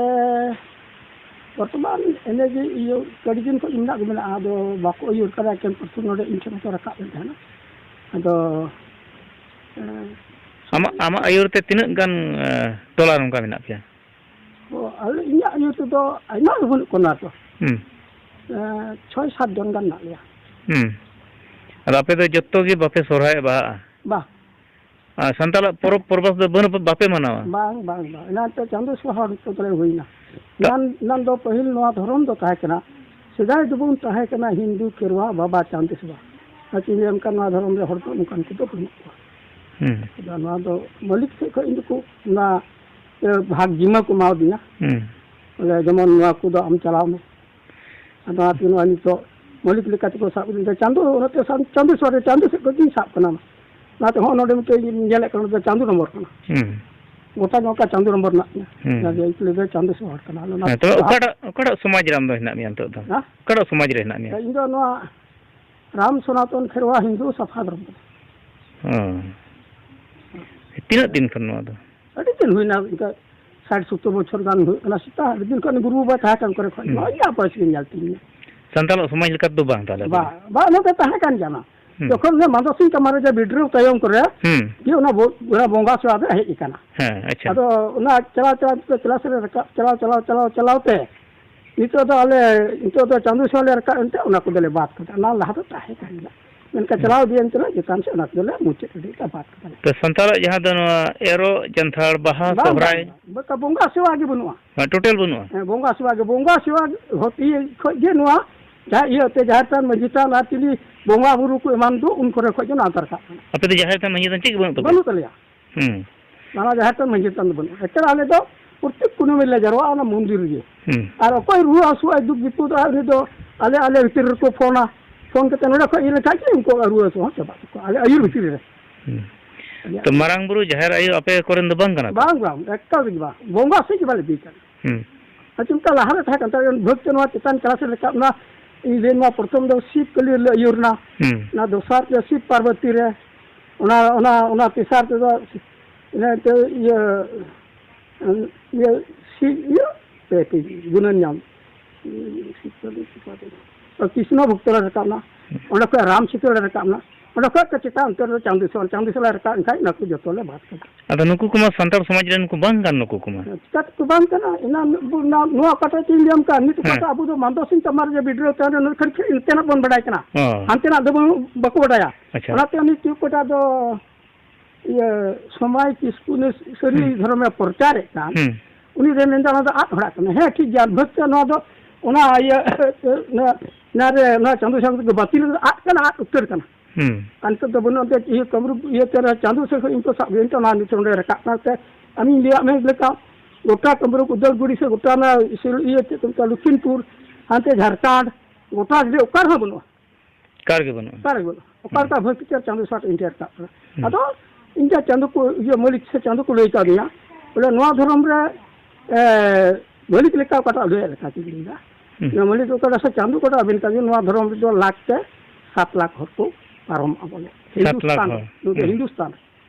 ᱵᱚᱨᱛᱚᱢᱟᱱ ᱤᱱᱟᱹᱜᱮ ᱤᱭᱟᱹ ᱟᱹᱰᱤ ᱫᱤᱱ ᱠᱷᱚᱱ ᱢᱮᱱᱟᱜ ᱜᱮ ᱢᱮᱱᱟᱜᱼᱟ, ᱟᱫᱚ ᱵᱟᱠᱚ ᱟᱹᱭᱩᱨ ᱠᱟᱫᱟ᱾ ᱮᱠᱮᱱ ᱯᱨᱚᱛᱷᱚᱢ ᱱᱚᱰᱮ ᱤᱧ ᱴᱷᱮᱱ ᱠᱚ ᱨᱟᱠᱟᱵ ᱞᱮᱱ ᱛᱟᱦᱮᱱᱟ᱾ ᱟᱫᱚ, ᱮᱸ, ᱟᱢᱟᱜ, ᱟᱢᱟᱜ ᱟᱹᱭᱩᱨ ᱛᱮ ᱛᱤᱱᱟᱹᱜ ᱜᱟᱱ, ᱮᱸ, ᱴᱚᱞᱟ ᱱᱚᱝᱠᱟ ᱢᱮᱱᱟᱜ ᱯᱮᱭᱟ? ᱚ, ᱟᱞᱮ, ᱤᱧᱟᱹᱜ ᱟᱹᱭᱩᱨ ᱛᱮᱫᱚ ᱟᱭᱢᱟ ᱫᱚ ᱵᱟᱹᱱᱩᱜ ᱠᱚᱣᱟ ᱛᱚ᱾ ᱦᱩᱸ᱾ ᱮᱸ, ᱪᱷᱚᱭ ᱥᱟᱛ ᱡᱚᱱ ᱜᱟᱱ ᱢᱮᱱᱟᱜ ᱞᱮᱭᱟ᱾ ᱦᱩᱸ᱾ ᱟᱫᱚ ᱟᱯᱮ ᱫᱚ ᱡᱚᱛᱚ ᱜᱮ ᱵᱟᱯᱮ ᱥᱚᱦᱨᱟᱭᱚᱜ ᱵᱟᱦᱟᱜᱼᱟ? ᱵᱟ᱾ ᱟᱨ ᱥᱟᱱᱛᱟᱲᱟᱜ ᱯᱚᱨᱚᱵᱽ ᱯᱚᱨᱵᱟᱥ ᱫᱚ ᱵᱟᱹᱱᱩᱜ, ᱵᱟᱯᱮ ᱢᱟᱱᱟᱣᱟ? ᱵᱟᱝ, ᱵᱟᱝ, ᱵᱟᱝ᱾ ᱮᱱᱟᱱ ᱛᱮ ᱪᱟᱸᱫᱚ ᱥᱚᱦᱨᱟᱭ ᱦᱚᱲ ᱠᱚ ᱛᱟᱞᱮ ᱦᱩᱭᱱᱟ᱾ ᱛᱟ- ᱮᱱᱟᱱ, ᱮᱱᱟᱱ ᱫᱚ ᱯᱟᱹᱦᱤᱞ ᱱᱚᱣᱟ ᱫᱷᱚᱨᱚᱢ ᱫᱚ ᱛᱟᱦᱮᱸ ᱠᱟᱱᱟ, ᱥᱮᱫᱟᱭ ᱫᱚᱵᱚᱱ ᱛᱟᱦᱮᱸ ᱠᱟᱱᱟ ᱦᱤᱱᱫᱩ, ᱠᱷᱮᱨᱣᱟ, ᱵᱟᱵᱟ ᱪᱟᱸᱫᱚ ᱥᱚᱦᱨᱟᱭ᱾ ᱟᱨ ᱪᱮᱫ ᱤᱧ ᱞᱟᱹᱭᱟ, ᱚᱱᱠᱟᱱ ᱱᱚᱣᱟ ᱫᱷᱚᱨᱚᱢ ᱨᱮ ᱦᱚᱲ ᱫᱚ ᱚᱱᱠᱟᱱ ᱠᱚᱫᱚ ᱵᱟᱹᱱᱩᱜ ᱠᱚᱣᱟ᱾ ᱦᱩᱸ᱾ ᱟᱫᱚ ᱱᱚᱣᱟ ᱫᱚ ᱢᱟᱹᱞᱤᱠ ᱥᱮᱫ ᱠᱷᱚᱱ ᱤᱧ ᱫᱚᱠᱚ ᱚᱱᱟ, ᱮ, ᱵᱷᱟᱜᱽ ᱡᱤᱢᱟᱹ ᱠᱚ ᱮᱢᱟᱣᱫᱤᱧᱟ᱾ ᱦᱩᱸ᱾ ᱵᱚᱞᱮ ᱡᱮᱢᱚᱱ ᱱᱚᱣᱟ ᱠᱚᱫᱚ ᱟᱢ ᱪᱟᱞᱟᱣ ᱢᱮ᱾ ᱟᱫᱚ ᱚᱱᱟᱛᱮ ᱱᱚᱣᱟ ᱱᱤᱛᱚᱜ ᱢᱟᱹᱞᱤᱠ ᱞᱮᱠᱟ ᱛᱮᱠᱚ ᱥᱟᱵ ᱤᱫᱤᱧ ᱠᱟᱱᱟ᱾ ᱪᱟᱸᱫᱚ, ᱚᱱᱟᱛᱮ ᱥᱟᱱ-, ᱪᱟᱸᱫᱚ ᱥᱚᱨᱮ, ᱪᱟᱸᱫᱚ ᱥᱮᱫ ᱠᱷᱚᱱ ᱜᱤᱧ ᱥᱟᱵ ᱠᱟᱱᱟ᱾ ᱚᱱᱟᱛᱮ ᱦᱚᱸᱜᱼᱚ ᱱᱚᱰᱮ ᱢᱤᱫᱴᱮᱡ ᱤᱧ ᱧᱮᱞᱮᱫ ᱠᱟᱱᱟ, ᱱᱚᱰᱮ ᱪᱟᱸᱫᱚ ᱱᱚᱢᱵᱚᱨ ᱠᱟᱱᱟ᱾ ᱦᱩᱸ᱾ ᱜᱚᱴᱟ ᱜᱮ ᱚᱱᱠᱟ ᱪᱟᱸᱫᱚ ᱱᱚᱢᱵᱚᱨ ᱢᱮᱱᱟᱜ ᱛᱤᱧᱟ᱾ ᱦᱩᱸ᱾ ᱡᱟᱜᱮ ᱤᱧ ᱞᱟᱹᱭᱫᱟ ᱪᱟᱸᱫᱚ ᱥᱮᱫ ᱦᱚᱲ ᱠᱟᱱᱟ᱾ ᱟᱫᱚ ᱚᱱᱟ ᱦᱮᱸ, ᱛᱚᱵᱮ ᱚᱠᱟᱴᱟᱜ, ᱚᱠᱟᱴᱟᱜ ᱥᱚᱢᱟᱡᱽ ᱨᱮ ᱟᱢ ᱫᱚ ᱦᱮᱱᱟᱜ ᱢᱮᱭᱟ ᱱᱤᱛᱚᱜ ᱫᱚ? ᱦᱮᱸ? ᱚᱠᱟᱴᱟᱜ ᱥᱚᱢᱟᱡᱽ ᱨᱮ ᱦᱮᱱᱟᱜ ᱢᱮᱭᱟ? ᱤᱧ ᱫᱚ ᱱᱚᱣᱟ ᱨᱟᱢ ᱥᱚᱱᱟᱛᱚᱱ ᱠᱷᱮᱨᱣᱟ ᱦᱤᱱᱫᱩ ᱥᱟᱯᱷᱟ ᱫᱷᱚᱨᱚᱢ ᱠᱟᱱᱟ᱾ ᱚ᱾ ᱛᱤᱱᱟᱹᱜ ᱫᱤᱱ ᱠᱷᱚᱱ ᱱᱚᱣᱟ ᱫᱚ? ᱟᱹᱰᱤ ᱫᱤᱱ ᱦᱩᱭᱱᱟ, ᱤᱱᱠᱟ ᱥᱟᱴ ᱥᱚᱛᱛᱚᱨ ᱵᱚᱪᱷᱚᱨ ᱜᱟᱱ ᱦᱩᱭᱩᱜ ᱠᱟᱱᱟ᱾ ᱥᱮᱛᱟᱜ ᱟᱹᱰᱤ ᱫᱤᱱ ᱠᱷᱚᱱ ᱜᱩᱨᱩ ᱵᱟᱵᱟ ᱛᱟᱦᱮᱸ ᱠᱟᱱ ᱠᱚᱨᱮ ᱠᱷᱚᱱ ᱦᱩᱸ᱾ ᱱᱚᱜᱼᱚᱭ ᱤᱧᱟᱹᱜ ᱵᱚᱭᱮᱥ ᱜᱮ ᱧᱮᱞ ᱛᱤᱧ ᱢᱮ᱾ ᱥᱟᱱᱛᱟᱲᱟᱜ ᱥᱚᱢᱟᱡᱽ ᱞᱮᱠᱟ ᱛᱮᱫᱚ ᱵᱟᱝ ᱛᱟᱦᱞᱮ ᱫᱚ? ᱵᱟ-, ᱵᱟᱝ, ᱚᱱᱟ ᱫᱚ ᱛᱟᱦᱮᱸ ᱠᱟᱱ ᱜᱮᱭᱟ ᱚᱱᱟ᱾ ᱦᱩᱸ᱾ ᱡᱚᱠᱷᱚᱱ ᱚᱱᱟ ᱢᱟᱫᱷᱚ ᱥᱤᱝ ᱠᱟᱢᱟᱨ ᱨᱮ ᱡᱟ ᱵᱤᱰᱨᱟᱹᱣ ᱛᱟᱭᱚᱢ ᱠᱚᱨᱮ ᱦᱩᱸ᱾ ᱜᱮ ᱚᱱᱟ ᱵᱚ-, ᱚᱱᱟ ᱵᱚᱸᱜᱟ ᱥᱮᱵᱟ ᱫᱚ ᱦᱮᱡ ᱟᱠᱟᱱᱟ᱾ ᱦᱮᱸ, ᱟᱪᱪᱷᱟ᱾ ᱟᱫᱚ ᱚᱱᱟ ᱪᱟᱞᱟᱣ ᱪᱟᱞᱟᱣ ᱛᱮ ᱠᱞᱟᱥ ᱨᱮ ᱨᱟᱠᱟᱵ, ᱪᱟᱞᱟᱣ, ᱪᱟᱞᱟᱣ, ᱪᱟᱞᱟᱣ, ᱪᱟᱞᱟᱣ ᱛᱮ ᱱᱤᱛᱚᱜ ᱫᱚ ᱟᱞᱮ, ᱱᱤᱛᱚᱜ ᱫᱚ ᱪᱟᱸᱫᱚ ᱥᱮᱵᱟ ᱞᱮ ᱨᱟᱠᱟᱵ ᱮᱱᱛᱮ ᱚᱱᱟ ᱠᱚᱫᱚᱞᱮ ᱵᱟᱫ ᱠᱟᱫᱟ᱾ ᱚᱱᱟ ᱞᱟᱦᱟ ᱫᱚ ᱛᱟᱦᱮᱸ ᱠᱟᱱ ᱜᱮᱭᱟ᱾ ᱢᱮᱱᱠᱷᱟᱱ ᱦᱩᱸ᱾ ᱪᱟᱞᱟᱣ ᱤᱫᱤᱭᱮᱱ ᱛᱮᱞᱮ ᱪᱮᱛᱟᱱ ᱥᱮᱫ ᱚᱱᱟ ᱠᱚᱫᱚᱞᱮ ᱢᱩᱪᱟᱹᱫ ᱤᱫᱤ ᱠᱟᱜᱼᱟ, ᱵᱟᱫ ᱠᱟᱫᱟᱞᱮ᱾ ᱛᱚ ᱥᱟᱱᱛᱟᱲᱟᱜ ᱡᱟᱦᱟᱸ ᱫᱚ ᱱᱚᱣᱟ ᱮᱨᱚᱜ, ᱡᱟᱱᱛᱷᱟᱲ, ᱵᱟᱦᱟ, ᱵᱟᱝ, ᱥᱚᱦᱨᱟᱭ? ᱵᱟᱝ, ᱵᱟᱝ᱾ ᱵᱚᱸᱜᱟ ᱥᱮᱵᱟ ᱜᱮ ᱵᱟᱹᱱᱩᱜᱼᱟ᱾ ᱦᱮᱸ, ᱴᱳᱴᱟᱞ ᱵᱟᱹᱱᱩᱜᱼᱟ? ᱦᱮᱸ, ᱵᱚᱸᱜᱟ ᱥᱮᱵᱟ ᱜᱮ, ᱵᱚᱸᱜᱟ ᱥᱮᱵᱟ ᱦᱚᱛᱮ ᱠᱷᱚᱡ ᱜᱮ ᱱᱚᱣᱟ ᱡᱟᱦᱟᱸ ᱤᱭᱟᱹ ᱛᱮ ᱡᱟᱦᱮᱨ ᱛᱷᱟᱱ, ᱢᱟᱹᱡᱷᱤ ᱛᱷᱟᱱ ᱟᱨ ᱪᱤᱞᱤ ᱵᱚᱸᱜᱟ ᱵᱩᱨᱩ ᱠᱚ ᱮᱢᱟᱱ ᱫᱚ ᱩᱱ ᱠᱚᱨᱮ ᱠᱷᱚᱡ ᱜᱮ ᱱᱚᱣᱟ ᱫᱚ ᱨᱟᱠᱟᱵ ᱠᱟᱱᱟ᱾ ᱟᱯᱮ ᱫᱚ ᱡᱟᱦᱮᱨ ᱛᱷᱟᱱ, ᱢᱟᱹᱡᱷᱤ ᱛᱷᱟᱱ ᱪᱮᱫ ᱜᱮ ᱵᱟᱹᱱᱩᱜ ᱛᱟᱯᱮᱭᱟ? ᱵᱟᱹᱱᱩᱜ ᱛᱟᱞᱮᱭᱟ᱾ ᱦᱩᱸ᱾ ᱱᱟᱣᱟ ᱡᱟᱦᱮᱨ ᱛᱷᱟᱱ ᱢᱟᱹᱡᱷᱤ ᱛᱷᱟᱱ ᱫᱚ ᱵᱟᱹᱱᱩᱜᱼᱟ᱾ ᱮᱱᱛᱮ ᱟᱞᱮ ᱫᱚ ᱯᱨᱚᱛᱮᱠ ᱠᱩᱱᱟᱹᱢᱤ ᱞᱮ ᱡᱟᱨᱣᱟᱜᱼᱟ ᱚᱱᱟ ᱢᱚᱱᱫᱤᱨ ᱨᱮᱜᱮ᱾ ᱦᱩᱸ᱾ ᱟᱨ ᱚᱠᱚᱭ ᱨᱩᱣᱟᱹ ᱦᱟᱹᱥᱩᱜᱼᱟᱭ, ᱫᱩᱠ ᱵᱤᱯᱚᱫᱚᱜᱼᱟᱭ, ᱩᱱᱤ ᱫᱚ ᱟᱞᱮ, ᱟᱞᱮ ᱵᱷᱤᱛᱤᱨ ᱨᱮᱠᱚ ᱯᱷᱳᱱᱟ᱾ ᱯᱷᱳᱱ ᱠᱟᱛᱮ ᱱᱚᱰᱮ ᱠᱷᱚᱡ ᱤᱭᱟᱹ ᱞᱮᱠᱷᱟᱡ ᱜᱮ ᱩᱱᱠᱩᱣᱟᱜ ᱨᱩᱣᱟᱹ ᱦᱟᱹᱥᱩ ᱦᱚᱸ ᱪᱟᱵᱟᱜ ᱛᱟᱠᱚᱣᱟ, ᱟᱞᱮ ᱟᱹᱭᱩᱨ ᱵᱷᱤᱛᱤᱨ ᱨᱮ᱾ ᱦᱩᱸ᱾ ᱛᱚ ᱢᱟᱨᱟᱝ ᱵᱩᱨᱩ ᱡᱟᱦᱮᱨ ᱟᱭᱳ ᱟᱯᱮ ᱠᱚᱨᱮᱱ ᱫᱚ ᱵᱟᱝ ᱠᱟᱱᱟ ᱛᱚ? ᱵᱟᱝ, ᱵᱟᱝ, ᱮᱠᱟᱞ ᱜᱮ ᱵᱟᱝ᱾ ᱵᱚᱸᱜᱟ ᱥᱮᱫ ᱜᱮ ᱵᱟᱞᱮ ᱤᱫᱤ ᱠᱟᱱᱟ᱾ ᱦᱩᱸ᱾ ᱟᱨ ᱪᱮᱫ ᱞᱮᱠᱟ ᱞᱟᱦᱟ ᱨᱮ ᱛᱟᱦᱮᱸ ᱠᱟᱱ ᱛᱟᱞᱮᱭᱟ, ᱵᱷᱟᱹᱜᱽ ᱛᱮ ᱱᱚᱣᱟ ᱪᱮᱛᱟᱱ ᱠᱞᱟᱥ ᱨᱮ ᱨᱟᱠᱟᱵ ᱮᱱᱟ᱾ ᱤᱧ ᱨᱮᱱ ᱢᱟ ᱯᱨᱚᱛᱷᱚᱢ ᱫᱚ ᱥᱤᱵ ᱠᱟᱹᱞᱤ ᱨᱮᱞᱮ ᱟᱹᱭᱩᱨ ᱮᱱᱟ᱾ ᱦᱩᱸ᱾ ᱚᱱᱟ ᱫᱚᱥᱟᱨ ᱛᱮ ᱥᱤᱵ ᱯᱟᱨᱵᱚᱛᱤ ᱨᱮ, ᱚᱱᱟ, ᱚᱱᱟ, ᱚᱱᱟ ᱛᱮᱥᱟᱨ ᱛᱮᱫᱚ ᱤᱱᱟᱹ ᱛᱮ ᱤᱭᱟᱹ, ᱤᱭᱟᱹ ᱥᱤᱵ ᱤᱭᱟᱹ ᱯᱮ ᱯᱮ ᱜᱩᱱᱟᱹᱱ ᱧᱟᱢ᱾ ᱥᱤᱵ ᱠᱟᱹᱞᱤ ᱥᱤᱵ ᱯᱟᱨᱵᱚᱛᱤ᱾ ᱠᱨᱤᱥᱱᱚ ᱵᱷᱚᱠᱛᱚ ᱞᱮ ᱨᱟᱠᱟᱵ ᱮᱱᱟ᱾ ᱚᱸᱰᱮ ᱠᱷᱚᱱ ᱨᱟᱢ ᱥᱤᱛᱟᱹ ᱞᱮ ᱨᱟᱠᱟᱵ ᱮᱱᱟ᱾ ᱚᱸᱰᱮ ᱠᱷᱚᱱ ᱪᱮᱛᱟᱱ ᱩᱛᱟᱹᱨ ᱫᱚ ᱪᱟᱸᱫᱩ ᱥᱚᱨ, ᱪᱟᱸᱫᱩ ᱥᱚᱨ ᱞᱮ ᱨᱟᱠᱟᱵ ᱮᱱ ᱠᱷᱟᱡ ᱚᱱᱟ ᱠᱚ ᱡᱚᱛᱚ ᱞᱮ ᱵᱟᱫ ᱠᱮᱫᱟ᱾ ᱟᱫᱚ ᱱᱩᱠᱩ ᱠᱚᱢᱟ ᱥᱟᱱᱛᱟᱲ ᱥᱚᱢᱟᱡᱽ ᱨᱮᱱ ᱠᱚ ᱵᱟᱝ ᱠᱟᱱ ᱱᱩᱠᱩ ᱠᱚᱢᱟ᱾ ᱪᱤᱠᱟ ᱛᱮᱠᱚ ᱵᱟᱝ ᱠᱟᱱᱟ? ᱚᱱᱟ, ᱱᱚᱣᱟ ᱚᱠᱟᱴᱟᱜ ᱪᱮᱫ ᱤᱧ ᱞᱟᱹᱭᱟᱢ ᱠᱟᱱ, ᱱᱤᱛ ᱦᱮᱸ᱾ ᱚᱠᱟᱴᱟᱜ ᱟᱵᱚ ᱫᱚ ᱢᱟᱱᱫᱚ ᱥᱤᱝ ᱛᱟᱢᱟᱨ ᱡᱮ ᱵᱤᱰᱨᱟᱹᱣ ᱛᱟᱭᱚᱢ ᱨᱮ ᱱᱩᱭ ᱠᱷᱟᱹᱞᱤ ᱠᱷᱟᱹᱞᱤ ᱱᱚᱛᱮᱱᱟᱜ ᱵᱚᱱ ᱵᱟᱰᱟᱭ ᱠᱟᱱᱟ᱾ ᱚ᱾ ᱦᱟᱱᱛᱮᱱᱟᱜ ᱫᱚ ᱵᱟᱹᱱᱩᱜ, ᱵᱟᱠᱚ ᱵᱟᱰᱟᱭᱟ᱾ ᱟᱪᱪᱷᱟ᱾ ᱚᱱᱟᱛᱮ ᱩᱱᱤ ᱪᱮᱫ ᱚᱠᱚᱭᱴᱟᱜ ᱫᱚ ᱤᱭᱟᱹ ᱥᱚᱢᱟᱭ ᱠᱤᱥᱠᱩ ᱱᱮ ᱥᱟᱹᱨᱤ ᱦᱩᱸ᱾ ᱫᱷᱚᱨᱚᱢᱮ ᱯᱨᱚᱪᱟᱨᱮᱫ ᱠᱟᱱ, ᱦᱩᱸ᱾ ᱩᱱᱤ ᱫᱚ ᱢᱮᱱᱫᱟ ᱚᱱᱟ ᱫᱚ ᱟᱫ ᱦᱚᱲᱟᱜ ᱠᱟᱱᱟ᱾ ᱦᱮᱸ, ᱴᱷᱤᱠ ᱜᱮᱭᱟ, ᱵᱷᱟᱹᱜᱽ ᱛᱮ ᱱᱚᱣᱟ ᱫᱚ, ᱚᱱᱟ ᱤᱭᱟᱹ, ᱱᱚᱣᱟ, ᱱᱚᱣᱟ ᱨᱮ, ᱱᱚᱣᱟ ᱪᱟᱸᱫᱳ ᱥᱟᱶ ᱛᱮᱠᱚ ᱵᱟᱹᱛᱤᱞ ᱠᱟᱫᱟ, ᱟᱫ ᱠᱟᱱᱟ, ᱟᱫ ᱩᱛᱟᱹᱨ ᱠᱟᱱᱟ᱾ ᱦᱩᱸ᱾ ᱟᱨ ᱱᱤᱛᱚᱜ ᱫᱚ ᱵᱟᱹᱱᱩᱜ ᱮᱱᱛᱮ ᱤᱭᱟᱹ ᱠᱟᱹᱢᱨᱩ ᱤᱭᱟᱹ ᱛᱮ ᱪᱟᱸᱫᱳ ᱥᱮᱫ ᱠᱷᱚᱱ ᱤᱧ ᱠᱚ ᱥᱟᱵ ᱤᱭᱟᱹ ᱛᱮ ᱚᱱᱟ ᱱᱤᱛᱚᱜ ᱚᱸᱰᱮ ᱨᱟᱠᱟᱵ ᱠᱟᱱᱟ᱾ ᱛᱮ ᱟᱢᱤᱧ ᱞᱟᱹᱭᱟᱫ ᱢᱮ ᱞᱮᱠᱟ ᱜᱚᱴᱟ ᱠᱟᱹᱢᱨᱩ ᱩᱫᱟᱞᱜᱩᱲᱤ ᱥᱮ ᱜᱚᱴᱟ ᱚᱱᱟ ᱥᱤᱞ-, ᱤᱭᱟᱹ ᱪᱮᱫ ᱠᱚ ᱢᱮᱛᱟᱜᱼᱟ, ᱞᱚᱠᱷᱤᱢᱯᱩᱨ, ᱦᱟᱱᱛᱮ ᱡᱷᱟᱲᱠᱷᱚᱸᱰ, ᱜᱚᱴᱟ ᱡᱩᱫᱤ ᱚᱠᱟ ᱨᱮᱦᱚᱸ ᱵᱟᱹᱱᱩᱜᱼᱟ᱾ ᱚᱠᱟ ᱨᱮᱜᱮ ᱵᱟᱹᱱᱩᱜᱼᱟ᱾ ᱚᱠᱟ ᱨᱮᱜᱮ ᱵᱟᱹᱱᱩᱜᱼᱟ᱾ ᱚᱠᱟ ᱦᱩᱸ᱾ ᱞᱮᱠᱟ ᱵᱷᱟᱹᱜᱤ ᱪᱮᱫ ᱪᱟᱸᱫᱳ ᱥᱟᱶ ᱤᱧ ᱴᱷᱮᱱ ᱨᱟᱠᱟᱵ ᱠᱟᱱᱟ᱾ ᱦᱩᱸ᱾ ᱟᱫᱚ ᱤᱧ ᱴᱷᱮᱱ ᱪᱟᱸᱫᱳ ᱠᱚ, ᱤᱭᱟᱹ ᱢᱟᱹᱞᱤᱠ ᱥᱮ ᱪᱟᱸᱫᱳ ᱠᱚ ᱞᱟᱹᱭ ᱠᱟᱣᱫᱤᱧᱟ, ᱵᱚᱞᱮ ᱱᱚᱣᱟ ᱫᱷᱚᱨᱚᱢ ᱨᱮ, ᱮ, ᱢᱟᱹᱞᱤᱠ ᱞᱮᱠᱟ ᱚᱠᱟᱴᱟᱜ ᱞᱟᱹᱭ ᱞᱮᱠᱟ ᱪᱮᱫ ᱤᱧ ᱞᱟᱹᱭᱫᱟ᱾ ᱦᱩᱸ᱾ ᱱᱚᱣᱟ ᱢᱟᱹᱞᱤᱠ ᱚᱠᱟᱴᱟᱜ ᱥᱮ ᱪᱟᱸᱫᱳ ᱚᱠᱟᱴᱟᱜ ᱟᱵᱮᱱ ᱠᱟᱱ, ᱱᱚᱣᱟ ᱫᱷᱚᱨᱚᱢ ᱨᱮᱫᱚ ᱞᱟᱠᱷ ᱛᱮ ᱥᱟᱛ ᱞᱟᱠᱷ ᱦᱚᱲ ᱠᱚ ᱯᱟᱨᱚᱢᱚᱜᱼᱟ ᱵᱚᱞᱮ᱾ ᱥᱟᱛ ᱞᱟᱠᱷ ᱦᱤᱱᱫᱩᱥᱛᱟᱱ ᱦᱚᱲ᱾ ᱨᱮ, ᱱᱚᱰᱮ ᱦᱩᱸ᱾ ᱦᱤᱱᱫᱩᱥᱛᱟᱱ ᱨᱮ᱾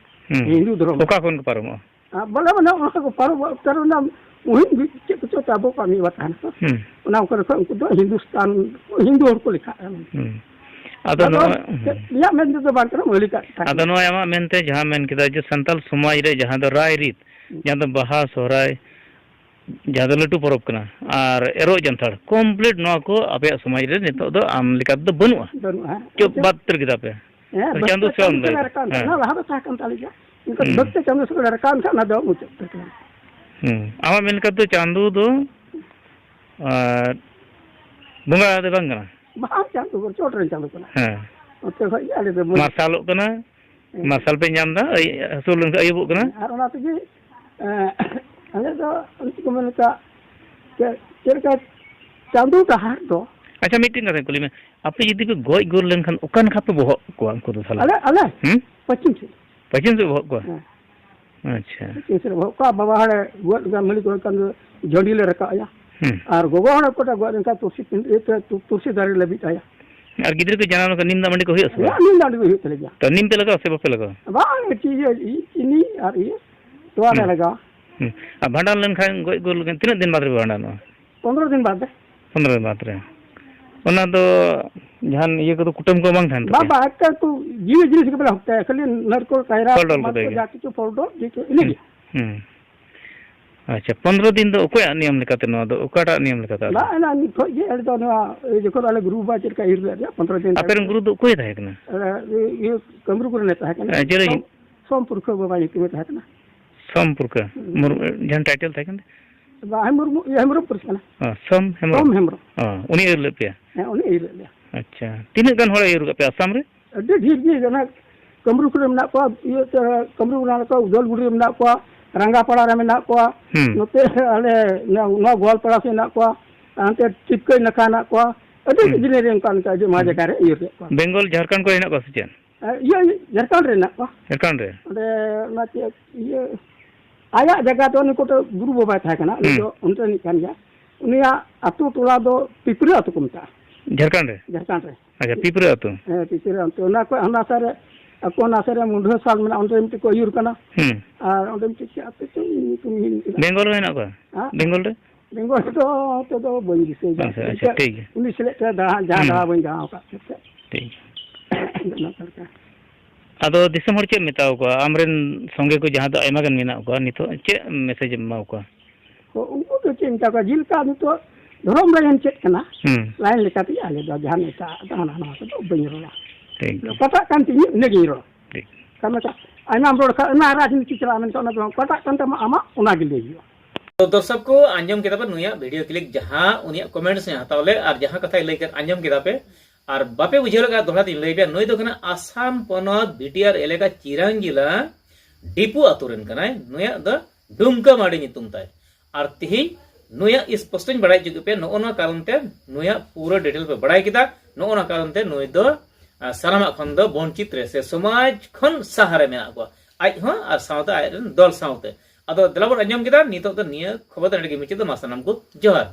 ᱦᱩᱸ᱾ ᱦᱤᱱᱫᱩ ᱫᱷᱚᱨᱚᱢ᱾ ᱚᱠᱟ ᱠᱷᱚᱱ ᱠᱚ ᱯᱟᱨᱚᱢᱚᱜᱼᱟ? ᱟᱨ ᱵᱚᱞᱮ, ᱢᱟᱱᱮ, ᱚᱱᱟ ᱠᱚ ᱯᱟᱨᱚᱢ ᱩᱛᱟᱹᱨ ᱚᱱᱟ ᱢᱩᱦᱤᱢ ᱜᱮ ᱪᱮᱫ ᱠᱚᱪᱚ ᱛᱟᱵᱚ ᱠᱟᱹᱢᱤ ᱵᱟ ᱛᱟᱦᱮᱱᱟ᱾ ᱦᱩᱸ᱾ ᱚᱱᱟ ᱠᱚᱨᱮ ᱠᱷᱚᱱ ᱩᱱᱠᱩ ᱫᱚ ᱦᱤᱱᱫᱩᱥᱛᱟᱱ, ᱦᱤᱱᱫᱩ ᱦᱚᱲ ᱠᱚ ᱞᱮᱠᱷᱟᱜᱼᱟ᱾ ᱦᱩᱸ᱾ ᱟᱫᱚ ᱟᱫᱚ ᱱᱚᱣᱟ, ᱪᱮᱫ ᱦᱩᱸ᱾ ᱤᱧᱟᱹᱜ ᱢᱮᱱ ᱛᱮᱫᱚ ᱵᱟᱝ ᱠᱟᱱᱟ, ᱢᱟᱹᱞᱤᱠᱟᱜ ᱠᱟᱛᱷᱟ ᱟᱫᱚ ᱠᱟᱱᱟ᱾ ᱱᱚᱣᱟ ᱟᱢᱟᱜ ᱢᱮᱱᱛᱮ ᱡᱟᱦᱟᱸ ᱢᱮᱱ ᱠᱮᱫᱟ ᱡᱮ ᱥᱟᱱᱛᱟᱞ ᱥᱚᱢᱟᱡᱽ ᱨᱮ ᱡᱟᱦᱟᱸ ᱫᱚ ᱨᱟᱭ ᱨᱤᱛ, ᱦᱩᱸ᱾ ᱡᱟᱦᱟᱸ ᱫᱚ ᱵᱟᱦᱟ, ᱥᱚᱦᱨᱟᱭ, ᱡᱟᱦᱟᱸ ᱫᱚ ᱞᱟᱹᱴᱩ ᱯᱚᱨᱚᱵᱽ ᱠᱟᱱᱟ, ᱟᱨ ᱮᱨᱚᱜ ᱡᱟᱱᱛᱷᱟᱲ, complete ᱱᱚᱣᱟ ᱠᱚ ᱟᱯᱮᱭᱟᱜ ᱥᱚᱢᱟᱡᱽ ᱨᱮ ᱱᱤᱛᱚᱜ ᱫᱚ ᱟᱢ ᱞᱮᱠᱟ ᱛᱮᱫᱚ ᱵᱟᱹᱱᱩᱜᱼᱟ᱾ ᱵᱟᱹᱱᱩᱜᱼᱟ, ᱦᱮᱸ᱾ ᱪᱚᱯ ᱟᱪᱪᱷᱟ᱾ ᱵᱟᱫ ᱩᱛᱟᱹᱨ ᱠᱮᱫᱟ ᱯᱮ᱾ ᱦᱮᱸ, ᱟᱫᱚ ᱵᱟᱹᱱᱩᱜᱼᱟ, ᱪᱟᱸᱫᱚ ᱥᱮ ᱵᱟᱢ ᱪᱟᱸᱫᱚ ᱞᱟᱹᱭ ᱥᱮ ᱫᱟ? ᱨᱟᱠᱟᱵ ᱮᱱᱟ᱾ ᱦᱮᱸ᱾ ᱚᱱᱟ ᱞᱟᱦᱟ ᱫᱚ ᱛᱟᱦᱮᱸ ᱠᱟᱱ ᱛᱟᱞᱮ ᱜᱮᱭᱟ᱾ ᱱᱤᱛᱚᱜ ᱦᱩᱸ᱾ ᱵᱷᱟᱹᱜᱽ ᱛᱮ ᱪᱟᱸᱫᱚ ᱥᱮᱫ ᱞᱮ ᱨᱟᱠᱟᱵ ᱮᱱ ᱠᱷᱟᱱ ᱚᱱᱟ ᱫᱚ ᱢᱩᱪᱟᱹᱫ ᱩᱛᱟᱹᱨ ᱠᱟᱱᱟ᱾ ᱦᱩᱸ᱾ ᱟᱢᱟᱜ ᱢᱮᱱ ᱞᱮᱠᱟ ᱛᱮ ᱪᱟᱸᱫᱚ ᱫᱚ, ᱟᱨ, ᱵᱚᱸᱜᱟ ᱫᱚ ᱵᱟᱝ ᱠᱟᱱᱟ? ᱵᱟᱝ, ᱪᱟᱸᱫᱚ ᱫᱚ ᱪᱚᱴ ᱨᱮᱱ ᱪᱟᱸᱫᱚ ᱠᱟᱱᱟ᱾ ᱦᱮᱸ᱾ ᱱᱚᱛᱮ ᱠᱷᱚᱡ ᱜᱮ ᱟᱞᱮ ᱫᱚ ᱢᱟᱹᱞᱤᱠ᱾ ᱢᱟᱨᱥᱟᱞᱚᱜ ᱠᱟᱱᱟ, ᱦᱮᱸ᱾ ᱢᱟᱨᱥᱟᱞ ᱯᱮ ᱧᱟᱢ ᱮᱫᱟ, ᱟᱹᱭ-, ᱦᱟᱹᱥᱩᱨ ᱞᱮᱱᱠᱷᱟᱱ ᱟᱹᱭᱩᱵᱚᱜ ᱠᱟᱱᱟ᱾ ᱦᱮᱸ, ᱟᱨ ᱚᱱᱟ ᱛᱮᱜᱮ, ᱮᱸ, ᱟᱞᱮ ᱫᱚ ᱪᱮᱫ ᱠᱚ ᱢᱮᱱ ᱞᱮᱠᱟ, ᱪᱮᱫ, ᱪᱮᱫ ᱞᱮᱠᱟ ᱪᱟᱸᱫᱚ ᱰᱟᱦᱟᱨ ᱫᱚ᱾ ᱟᱪᱪᱷᱟ, ᱢᱤᱫᱴᱮᱱ ᱠᱟᱛᱷᱟᱧ ᱠᱩᱞᱤ ᱢᱮ, ᱟᱯᱮ ᱡᱩᱫᱤ ᱯᱮ ᱜᱚᱡ ᱜᱩᱨ ᱞᱮᱱᱠᱷᱟᱱ ᱚᱠᱟ ᱱᱟᱠᱷᱟ ᱯᱮ ᱵᱚᱦᱚᱜ ᱠᱚᱣᱟ ᱩᱱᱠᱩ ᱫᱚ ᱛᱟᱦᱞᱮ? ᱟᱞᱮ, ᱟᱞᱮ? ᱦᱩᱸ? ᱯᱚᱪᱷᱤᱢ ᱥᱮᱫ᱾ ᱯᱟᱹᱪᱷᱤᱢ ᱥᱮᱫ ᱵᱚᱦᱚᱜ ᱠᱚᱣᱟ? ᱦᱮᱸ᱾ ᱟᱪᱪᱷᱟ᱾ ᱯᱟᱹᱪᱷᱤᱢ ᱥᱮᱫ ᱵᱚᱦᱚᱜ ᱠᱚᱣᱟ, ᱵᱟᱵᱟ ᱦᱚᱲᱮ ᱜᱚᱡ ᱞᱮᱱᱠᱷᱟᱱ, ᱢᱟᱹᱞᱤᱠ ᱦᱚᱲ ᱠᱷᱟᱱ ᱫᱚ ᱡᱷᱟᱹᱰᱤ ᱞᱮ ᱨᱟᱠᱟᱵ ᱟᱭᱟ᱾ ᱦᱩᱸ᱾ ᱟᱨ ᱜᱚᱜᱚ ᱦᱚᱲ ᱚᱠᱚᱭᱴᱟᱜ ᱜᱚᱡ ᱞᱮᱱᱠᱷᱟᱱ ᱛᱩᱨᱥᱤ ᱯᱤᱸᱰᱟᱹ, ᱤᱭᱟᱹ ᱛᱮ, ᱛᱩ-, ᱛᱩᱨᱥᱤ ᱫᱟᱨᱮ ᱞᱮ ᱵᱤᱫ ᱟᱭᱟ᱾ ᱟᱨ ᱜᱤᱫᱽᱨᱟᱹ ᱠᱚ ᱡᱟᱱᱟᱢ ᱞᱮᱱᱠᱷᱟᱱ ᱱᱤᱢ ᱫᱟᱜ ᱢᱟᱹᱰᱤ ᱠᱚ ᱦᱩᱭᱩᱜᱼᱟ ᱥᱮ ᱵᱟᱝ? ᱦᱮᱸ, ᱱᱤᱢ ᱫᱟᱜ ᱢᱟᱹᱰᱤ ᱠᱚ ᱦᱩᱭᱩᱜ ᱛᱟᱞᱮ ᱜᱮᱭᱟ᱾ ᱛᱚ ᱱᱤᱢ ᱯᱮ ᱞᱟᱜᱟᱣᱟ ᱥᱮ ᱵᱟᱯᱮ ᱞᱟᱜᱟᱣᱟ? ᱵᱟᱝ, ᱪᱤ-, ᱤᱭᱟᱹ, ᱤ-, ᱪᱤᱱᱤ ᱟᱨ ᱤᱭᱟᱹ, ᱛᱚᱣᱟ ᱞᱮ ᱦᱩᱸ᱾ ᱞᱟᱜᱟᱣᱟ᱾ ᱦᱩᱸ᱾ ᱟᱨ ᱵᱷᱟᱸᱰᱟᱱ ᱞᱮᱱᱠᱷᱟᱱ ᱜᱚᱡ ᱜᱩᱨ ᱞᱮᱱᱠᱷᱟᱱ ᱛᱤᱱᱟᱹᱜ ᱫᱤᱱ ᱵᱟᱫᱽ ᱨᱮᱯᱮ ᱵᱷᱟᱸᱰᱟᱱᱚᱜᱼᱟ? ᱯᱚᱱᱨᱚ ᱫᱤᱱ ᱵᱟᱫᱽ ᱨᱮ᱾ ᱯᱚᱱᱨᱚ ᱫᱤᱱ ᱵᱟᱫᱽ ᱨᱮ᱾ ᱚᱱᱟ ᱫᱚ ᱡᱟᱦᱟᱱ ᱤᱭᱟᱹ ᱠᱚᱫᱚ, ᱠᱩᱴᱟᱹᱢ ᱠᱚ ᱵᱟᱝ ᱛᱟᱦᱮᱱ ᱵᱟ-, ᱛᱟᱯᱮᱭᱟ? ᱵᱟ, ᱮᱠᱟᱞ ᱠᱚ ᱡᱤᱣᱤ ᱡᱤᱱᱤᱥ ᱜᱮ ᱵᱟᱞᱮ ᱦᱚᱯᱛᱟᱭᱟ, ᱠᱷᱟᱹᱞᱤ ᱱᱟᱨᱠᱳᱞ, ᱠᱟᱭᱨᱟ, ᱯᱷᱚᱞ ᱰᱚᱞ ᱠᱚᱛᱮ ᱢᱟᱛᱠᱚᱢ, ᱜᱮ? ᱡᱟ ᱠᱤᱪᱷᱩ ᱯᱷᱚᱞ ᱰᱚᱞ, ᱡᱮ ᱠᱚ, ᱤᱱᱟᱹ ᱦᱩᱸ, ᱜᱮ᱾ ᱦᱩᱸ᱾ ᱟᱪᱪᱷᱟ, ᱯᱚᱱᱨᱚ ᱫᱤᱱ ᱫᱚ ᱚᱠᱚᱭᱟᱜ ᱱᱤᱭᱚᱢ ᱞᱮᱠᱟᱛᱮ ᱱᱚᱣᱟ ᱫᱚ? ᱚᱠᱟᱴᱟᱜ ᱱᱤᱭᱚᱢ ᱞᱮᱠᱟᱛᱮ ᱟᱫᱚ? ᱵᱟ, ᱚᱱᱟ ᱱᱤᱛ ᱠᱷᱚᱡ ᱜᱮ, ᱟᱞᱮ ᱫᱚ ᱱᱚᱣᱟ, ᱮᱭ, ᱡᱚᱠᱷᱚᱱ ᱟᱞᱮ ᱜᱩᱨᱩ ᱵᱟᱵᱟ ᱪᱮᱫ ᱞᱮᱠᱟ ᱟᱹᱭᱩᱨ ᱞᱮᱫ ᱞᱮᱭᱟ, ᱯᱚᱱᱨᱚ ᱫᱤᱱ ᱟᱯᱮ ᱨᱮᱱ ᱛᱟᱭᱚᱢ ᱜᱩᱨᱩ ᱫᱚ ᱚᱠᱚᱭ ᱛᱟᱦᱮᱸ ᱠᱟᱱᱟ? ᱟᱞᱮ, ᱤᱭᱟᱹ, ᱤᱭᱟᱹ, ᱠᱟᱹᱢᱨᱩ ᱠᱚᱨᱮᱱᱮ ᱛᱟᱦᱮᱸ ᱠᱟᱱᱟ᱾ ᱮ, ᱪᱮᱞᱮ? ᱥᱚᱢ-, ᱥᱚᱢ ᱯᱩᱨᱠᱷᱟᱹ ᱵᱟᱵᱟ ᱧᱩᱛᱩᱢᱮ ᱛᱟᱦᱮᱸ ᱠᱟᱱᱟ᱾ ᱥᱚᱢ ᱯᱩᱨᱠᱷᱟᱹ? ᱦᱩᱸ᱾ ᱢᱩᱨ-, ᱡᱟᱦᱟᱸ ᱴᱟᱭᱴᱮᱞ ᱛᱟᱦᱮᱸ ᱠᱟᱱᱟ? ᱵᱟ, ᱦᱮᱢᱵᱨᱚᱢ, ᱤᱭᱟᱹ, ᱦᱮᱢᱵᱨᱚᱢ ᱯᱟᱹᱨᱤᱥ ᱠᱟᱱᱟ᱾ ᱚ, ᱥᱚᱢ ᱦᱮᱢᱵᱨᱚᱢ? ᱥᱚᱢ ᱦᱮᱢᱵᱨᱚᱢ᱾ ᱚ, ᱩᱱᱤ ᱟᱹᱭᱩᱨ ᱞᱮᱫ ᱯᱮᱭᱟ? ᱦᱮᱸ, ᱩᱱᱤ ᱟᱹᱭᱩᱨ ᱞᱮᱫ ᱞᱮᱭᱟ᱾ ᱟᱪᱪᱷᱟ, ᱛᱤᱱᱟᱹᱜ ᱜᱟᱱ ᱦᱚᱲᱮ ᱟᱹᱭᱩᱨ ᱠᱟᱜ ᱯᱮᱭᱟ ᱟᱥᱟᱢ ᱨᱮ? ᱟᱹᱰᱤ ᱰᱷᱮᱨ ᱜᱮ, ᱚᱱᱟ ᱠᱟᱹᱢᱨᱩ ᱠᱚᱨᱮ ᱢᱮᱱᱟᱜ ᱠᱚᱣᱟ, ᱤᱭᱟᱹ, ᱠᱟᱹᱢᱨᱩ ᱢᱮᱱᱟᱜ ᱠᱚᱣᱟ, ᱩᱫᱟᱞᱜᱩᱲᱤ ᱨᱮ ᱢᱮᱱᱟᱜ ᱠᱚᱣᱟ, ᱨᱟᱸᱜᱟᱯᱟᱲᱟ ᱨᱮ ᱢᱮᱱᱟᱜ ᱠᱚᱣᱟ, ᱦᱩᱸ᱾ ᱱᱚᱛᱮ ᱟᱞᱮ ᱱᱚᱣᱟ ᱜᱳᱣᱟᱞᱯᱟᱲᱟ ᱥᱮᱫ ᱢᱮᱱᱟᱜ ᱠᱚᱣᱟ, ᱦᱟᱱᱛᱮ ᱴᱤᱯᱠᱟᱹᱭ ᱱᱟᱠᱷᱟ ᱢᱮᱱᱟᱜ ᱠᱚᱣᱟ, ᱟᱹᱰᱤ ᱦᱩᱸ᱾ ᱡᱤᱞᱤᱧ ᱨᱮ ᱚᱱᱠᱟ, ᱚᱱᱠᱟ ᱟᱹᱰᱤ ᱟᱭᱢᱟ ᱦᱩᱸ᱾ ᱡᱟᱭᱜᱟ ᱨᱮ ᱤᱭᱟᱹ ᱠᱮᱫ ᱠᱚᱣᱟ᱾ ᱵᱮᱝᱜᱚᱞ, ᱡᱷᱟᱲᱠᱷᱚᱸᱰ ᱠᱚᱨᱮ ᱦᱮᱱᱟᱜ ᱠᱚᱣᱟ ᱥᱮ ᱪᱮᱫ? ᱮ, ᱤᱭᱟᱹ, ᱡᱷᱟᱲᱠᱷᱚᱸᱰ ᱨᱮ ᱢᱮᱱᱟᱜ ᱠᱚᱣᱟ᱾ ᱡᱷᱟᱲᱠᱷᱚᱸᱰ ᱨᱮ? ᱚᱸᱰᱮ ᱚᱱᱟ ᱪᱮᱫ, ᱤᱭᱟᱹ, ᱟᱭᱟᱜ ᱡᱟᱭᱜᱟ ᱫᱚ ᱩᱱᱤ ᱠᱚᱴᱮᱡ ᱜᱩᱨᱩ ᱵᱟᱵᱟᱭ ᱛᱟᱦᱮᱸ ᱠᱟᱱᱟ, ᱩᱱᱤ ᱦᱩᱸ᱾ ᱫᱚ ᱚᱱᱛᱮ ᱨᱤᱱᱤᱡ ᱠᱟᱱ ᱜᱮᱭᱟ᱾ ᱩᱱᱤᱭᱟᱜ ᱟᱹᱛᱩ ᱴᱚᱞᱟ ᱫᱚ ᱯᱤᱯᱨᱟᱹ ᱟᱹᱛᱩ ᱠᱚ ᱢᱮᱛᱟᱜᱼᱟ᱾ ᱡᱷᱟᱲᱠᱷᱚᱸᱰ ᱨᱮ? ᱡᱷᱟᱲᱠᱷᱚᱸᱰ ᱨᱮ᱾ ᱟᱪᱪᱷᱟ, ᱯᱤᱯᱨᱟᱹ ᱟᱹᱛᱩ᱾ ᱦᱮᱸ, ᱯᱤᱯᱨᱟᱹ ᱟᱹᱛᱩ᱾ ᱚᱱᱟ ᱠᱷᱚᱱ ᱦᱟᱱᱟ ᱥᱟ ᱨᱮ, ᱟᱠᱚ ᱚᱱᱟ ᱥᱟ ᱨᱮ ᱢᱩᱰᱷᱟᱹ ᱥᱟᱞ ᱢᱮᱱᱟᱜᱼᱟ, ᱚᱸᱰᱮ ᱢᱤᱫᱴᱮᱡ ᱠᱚ ᱟᱹᱭᱩᱨ ᱠᱟᱱᱟ᱾ ᱦᱩᱸ᱾ ᱟᱨ ᱚᱸᱰᱮ ᱢᱤᱫᱴᱮᱡ ᱪᱮᱫ ᱟᱹᱛᱩ ᱪᱚᱝ ᱧᱩᱛᱩᱢ ᱦᱤᱲᱤᱧ ᱠᱮᱫᱟ᱾ ᱵᱮᱝᱜᱚᱞ ᱨᱮ ᱢᱮᱱᱟᱜ ᱠᱚᱣᱟ? ᱦᱮᱸ? ᱵᱮᱝᱜᱚᱞ ᱨᱮ? ᱵᱮᱝᱜᱚᱞ ᱨᱮᱫᱚ ᱱᱤᱛᱚᱜ ᱫᱚ ᱵᱟᱹᱧ ᱫᱤᱥᱟᱹᱭᱮᱫᱟ᱾ ᱟᱪᱪᱷᱟ, ᱟᱪᱪᱷᱟ, ᱴᱷᱤᱠ ᱜᱮᱭᱟ᱾ ᱩᱱᱤ ᱥᱮᱞᱮᱫ ᱛᱮ ᱫᱟᱬᱟ, ᱡᱟᱦᱟᱸ ᱦᱩᱸ᱾ ᱫᱟᱬᱟ ᱵᱟᱹᱧ ᱫᱟᱬᱟ ᱟᱠᱟᱫ ᱛᱟᱦᱮᱸᱫ᱾ ᱴᱷᱤᱠ᱾ ᱚᱱᱟ ᱚᱠᱟ ᱞᱮᱠᱟ? ᱟᱫᱚ ᱫᱤᱥᱚᱢ ᱦᱚᱲ ᱪᱮᱫ ᱮᱢ ᱢᱮᱛᱟᱣ ᱠᱚᱣᱟ? ᱟᱢᱨᱮᱱ ᱥᱚᱸᱜᱮ ᱠᱚ ᱡᱟᱦᱟᱸ ᱫᱚ ᱟᱭᱢᱟ ᱜᱟᱱ ᱢᱮᱱᱟᱜ ᱠᱚᱣᱟ, ᱱᱤᱛᱚᱜ ᱪᱮᱫ ᱢᱮᱥᱮᱡ ᱮᱢ ᱮᱢᱟ ᱠᱚᱣᱟ? ᱦᱚᱸ, ᱩᱱᱠᱩ ᱫᱚ ᱪᱮᱫ ᱤᱧ ᱢᱮᱛᱟ ᱠᱚᱣᱟ? ᱡᱮᱞᱮᱠᱟ ᱱᱤᱛᱚᱜ ᱫᱷᱚᱨᱚᱢ ᱞᱟᱭᱤᱱ ᱪᱮᱫ ᱠᱟᱱᱟ? ᱦᱩᱸ᱾ ᱞᱟᱭᱤᱱ ᱞᱮᱠᱟᱛᱮ ᱟᱞᱮ ᱫᱚ ᱡᱟᱦᱟᱱ ᱮᱴᱟᱜ ᱫᱚ ᱦᱟᱱᱟ ᱱᱟᱣᱟ ᱠᱚᱫᱚ ᱵᱟᱹᱧ ᱨᱚᱲᱟ᱾ ᱴᱷᱤᱠ᱾ ᱚᱠᱟᱴᱟᱜ ᱠᱟᱱ ᱛᱤᱧᱟᱹ ᱤᱱᱟᱹᱜᱤᱧ ᱨᱚᱲᱟ᱾ ᱴᱷᱤᱠ᱾ ᱠᱟᱨᱚᱱ ᱟᱭᱢᱟᱢ ᱨᱚᱲ ᱠᱷᱟᱱ ᱚᱱᱟ ᱨᱟᱡᱽᱱᱤᱛᱤ ᱪᱟᱞᱟᱜᱼᱟ ᱢᱮᱱᱠᱷᱟᱱ ᱚᱱᱟ ᱫᱚ ᱵᱟᱝ, ᱚᱠᱟᱴᱟᱜ ᱠᱟᱱ ᱛᱟᱢᱟ ᱟᱢᱟᱜ ᱚᱱᱟ ᱜᱮ ᱞᱟᱹᱭ ᱦᱩᱭᱩᱜᱼᱟ᱾ ᱛᱚ ᱫᱚᱨᱥᱚᱠ ᱠᱚ, ᱟᱸᱡᱚᱢ ᱠᱮᱫᱟ ᱯᱮ ᱱᱩᱭᱟᱜ ᱵᱷᱤᱰᱤᱭᱳ ᱠᱞᱤᱯ, ᱡᱟᱦᱟᱸ ᱩᱱᱤᱭᱟᱜ ᱠᱚᱢᱮᱱᱴᱥ ᱮ ᱦᱟᱛᱟᱣ ᱞᱮᱫ ᱟᱨ ᱡᱟᱦᱟᱸ ᱠᱟᱛᱷᱟᱭ ᱞᱟᱹᱭ ᱠᱮᱫ, ᱟᱸᱡᱚᱢ ᱠᱮᱫᱟ ᱯᱮ? ᱟᱨ ᱵᱟᱯᱮ ᱵᱩᱡᱷᱟᱹᱣ ᱞᱮᱠᱷᱟᱱ ᱫᱚᱦᱲᱟ ᱛᱤᱧ ᱞᱟᱹᱭ ᱯᱮᱭᱟ, ᱱᱩᱭ ᱫᱚ ᱠᱟᱱᱟ ᱟᱥᱟᱢ ᱯᱚᱱᱚᱛ ᱵᱤᱴᱤᱟᱨ ᱮᱞᱟᱠᱟ ᱪᱤᱨᱟᱝ ᱡᱮᱞᱟ ᱰᱤᱯᱩ ᱟᱛᱳ ᱨᱮᱱ ᱠᱟᱱᱟᱭ᱾ ᱱᱩᱭᱟᱜ ᱫᱚ ᱰᱩᱢᱠᱟᱹ ᱢᱟᱹᱰᱤ ᱧᱩᱛᱩᱢ ᱛᱟᱭ᱾ ᱟᱨ ᱛᱤᱦᱤᱧ ᱱᱩᱭᱟᱜ ᱥᱯᱚᱥᱴᱚᱧ ᱵᱟᱲᱟᱭ ᱦᱚᱪᱚ ᱠᱮᱫ ᱯᱮᱭᱟ, ᱱᱚᱜᱼᱚ ᱱᱚᱣᱟ ᱠᱟᱨᱚᱱ ᱛᱮ ᱱᱩᱭᱟᱜ ᱯᱩᱨᱟᱹ ᱰᱤᱴᱮᱞ ᱯᱮ ᱵᱟᱲᱟᱭ ᱠᱮᱫᱟ᱾ ᱱᱚᱜᱼᱚ ᱱᱚᱣᱟ ᱠᱟᱨᱚᱱ ᱛᱮ ᱱᱩᱭ ᱫᱚ ᱟᱨ ᱥᱟᱱᱟᱢᱟᱜ ᱠᱷᱚᱱ ᱫᱚ ᱵᱚᱧᱪᱤᱛ ᱨᱮ ᱥᱮ ᱥᱚᱢᱟᱡᱽ ᱠᱷᱚᱱ ᱥᱟᱦᱟ ᱨᱮ ᱢᱮᱱᱟᱜ ᱠᱚᱣᱟ, ᱟᱡ ᱦᱚᱸ ᱟᱨ ᱥᱟᱶᱛᱮ ᱟᱡ ᱨᱮᱱ ᱫᱚᱞ ᱥᱟᱶᱛᱮ᱾ ᱟᱫᱚ ᱫᱮᱞᱟ ᱵᱚᱱ ᱟᱸᱡᱚᱢ ᱠᱮᱫᱟ, ᱱᱤᱛᱚᱜ ᱫᱚ ᱱᱤᱭᱟᱹ ᱠᱷᱚᱵᱚᱨ ᱫᱚ ᱱᱚᱰᱮ ᱜᱮ ᱢᱩᱪᱟᱹᱫ ᱫᱚ᱾ ᱢᱟ ᱥᱟᱱᱟᱢ ᱠᱚ ᱡᱚᱦᱟᱨ᱾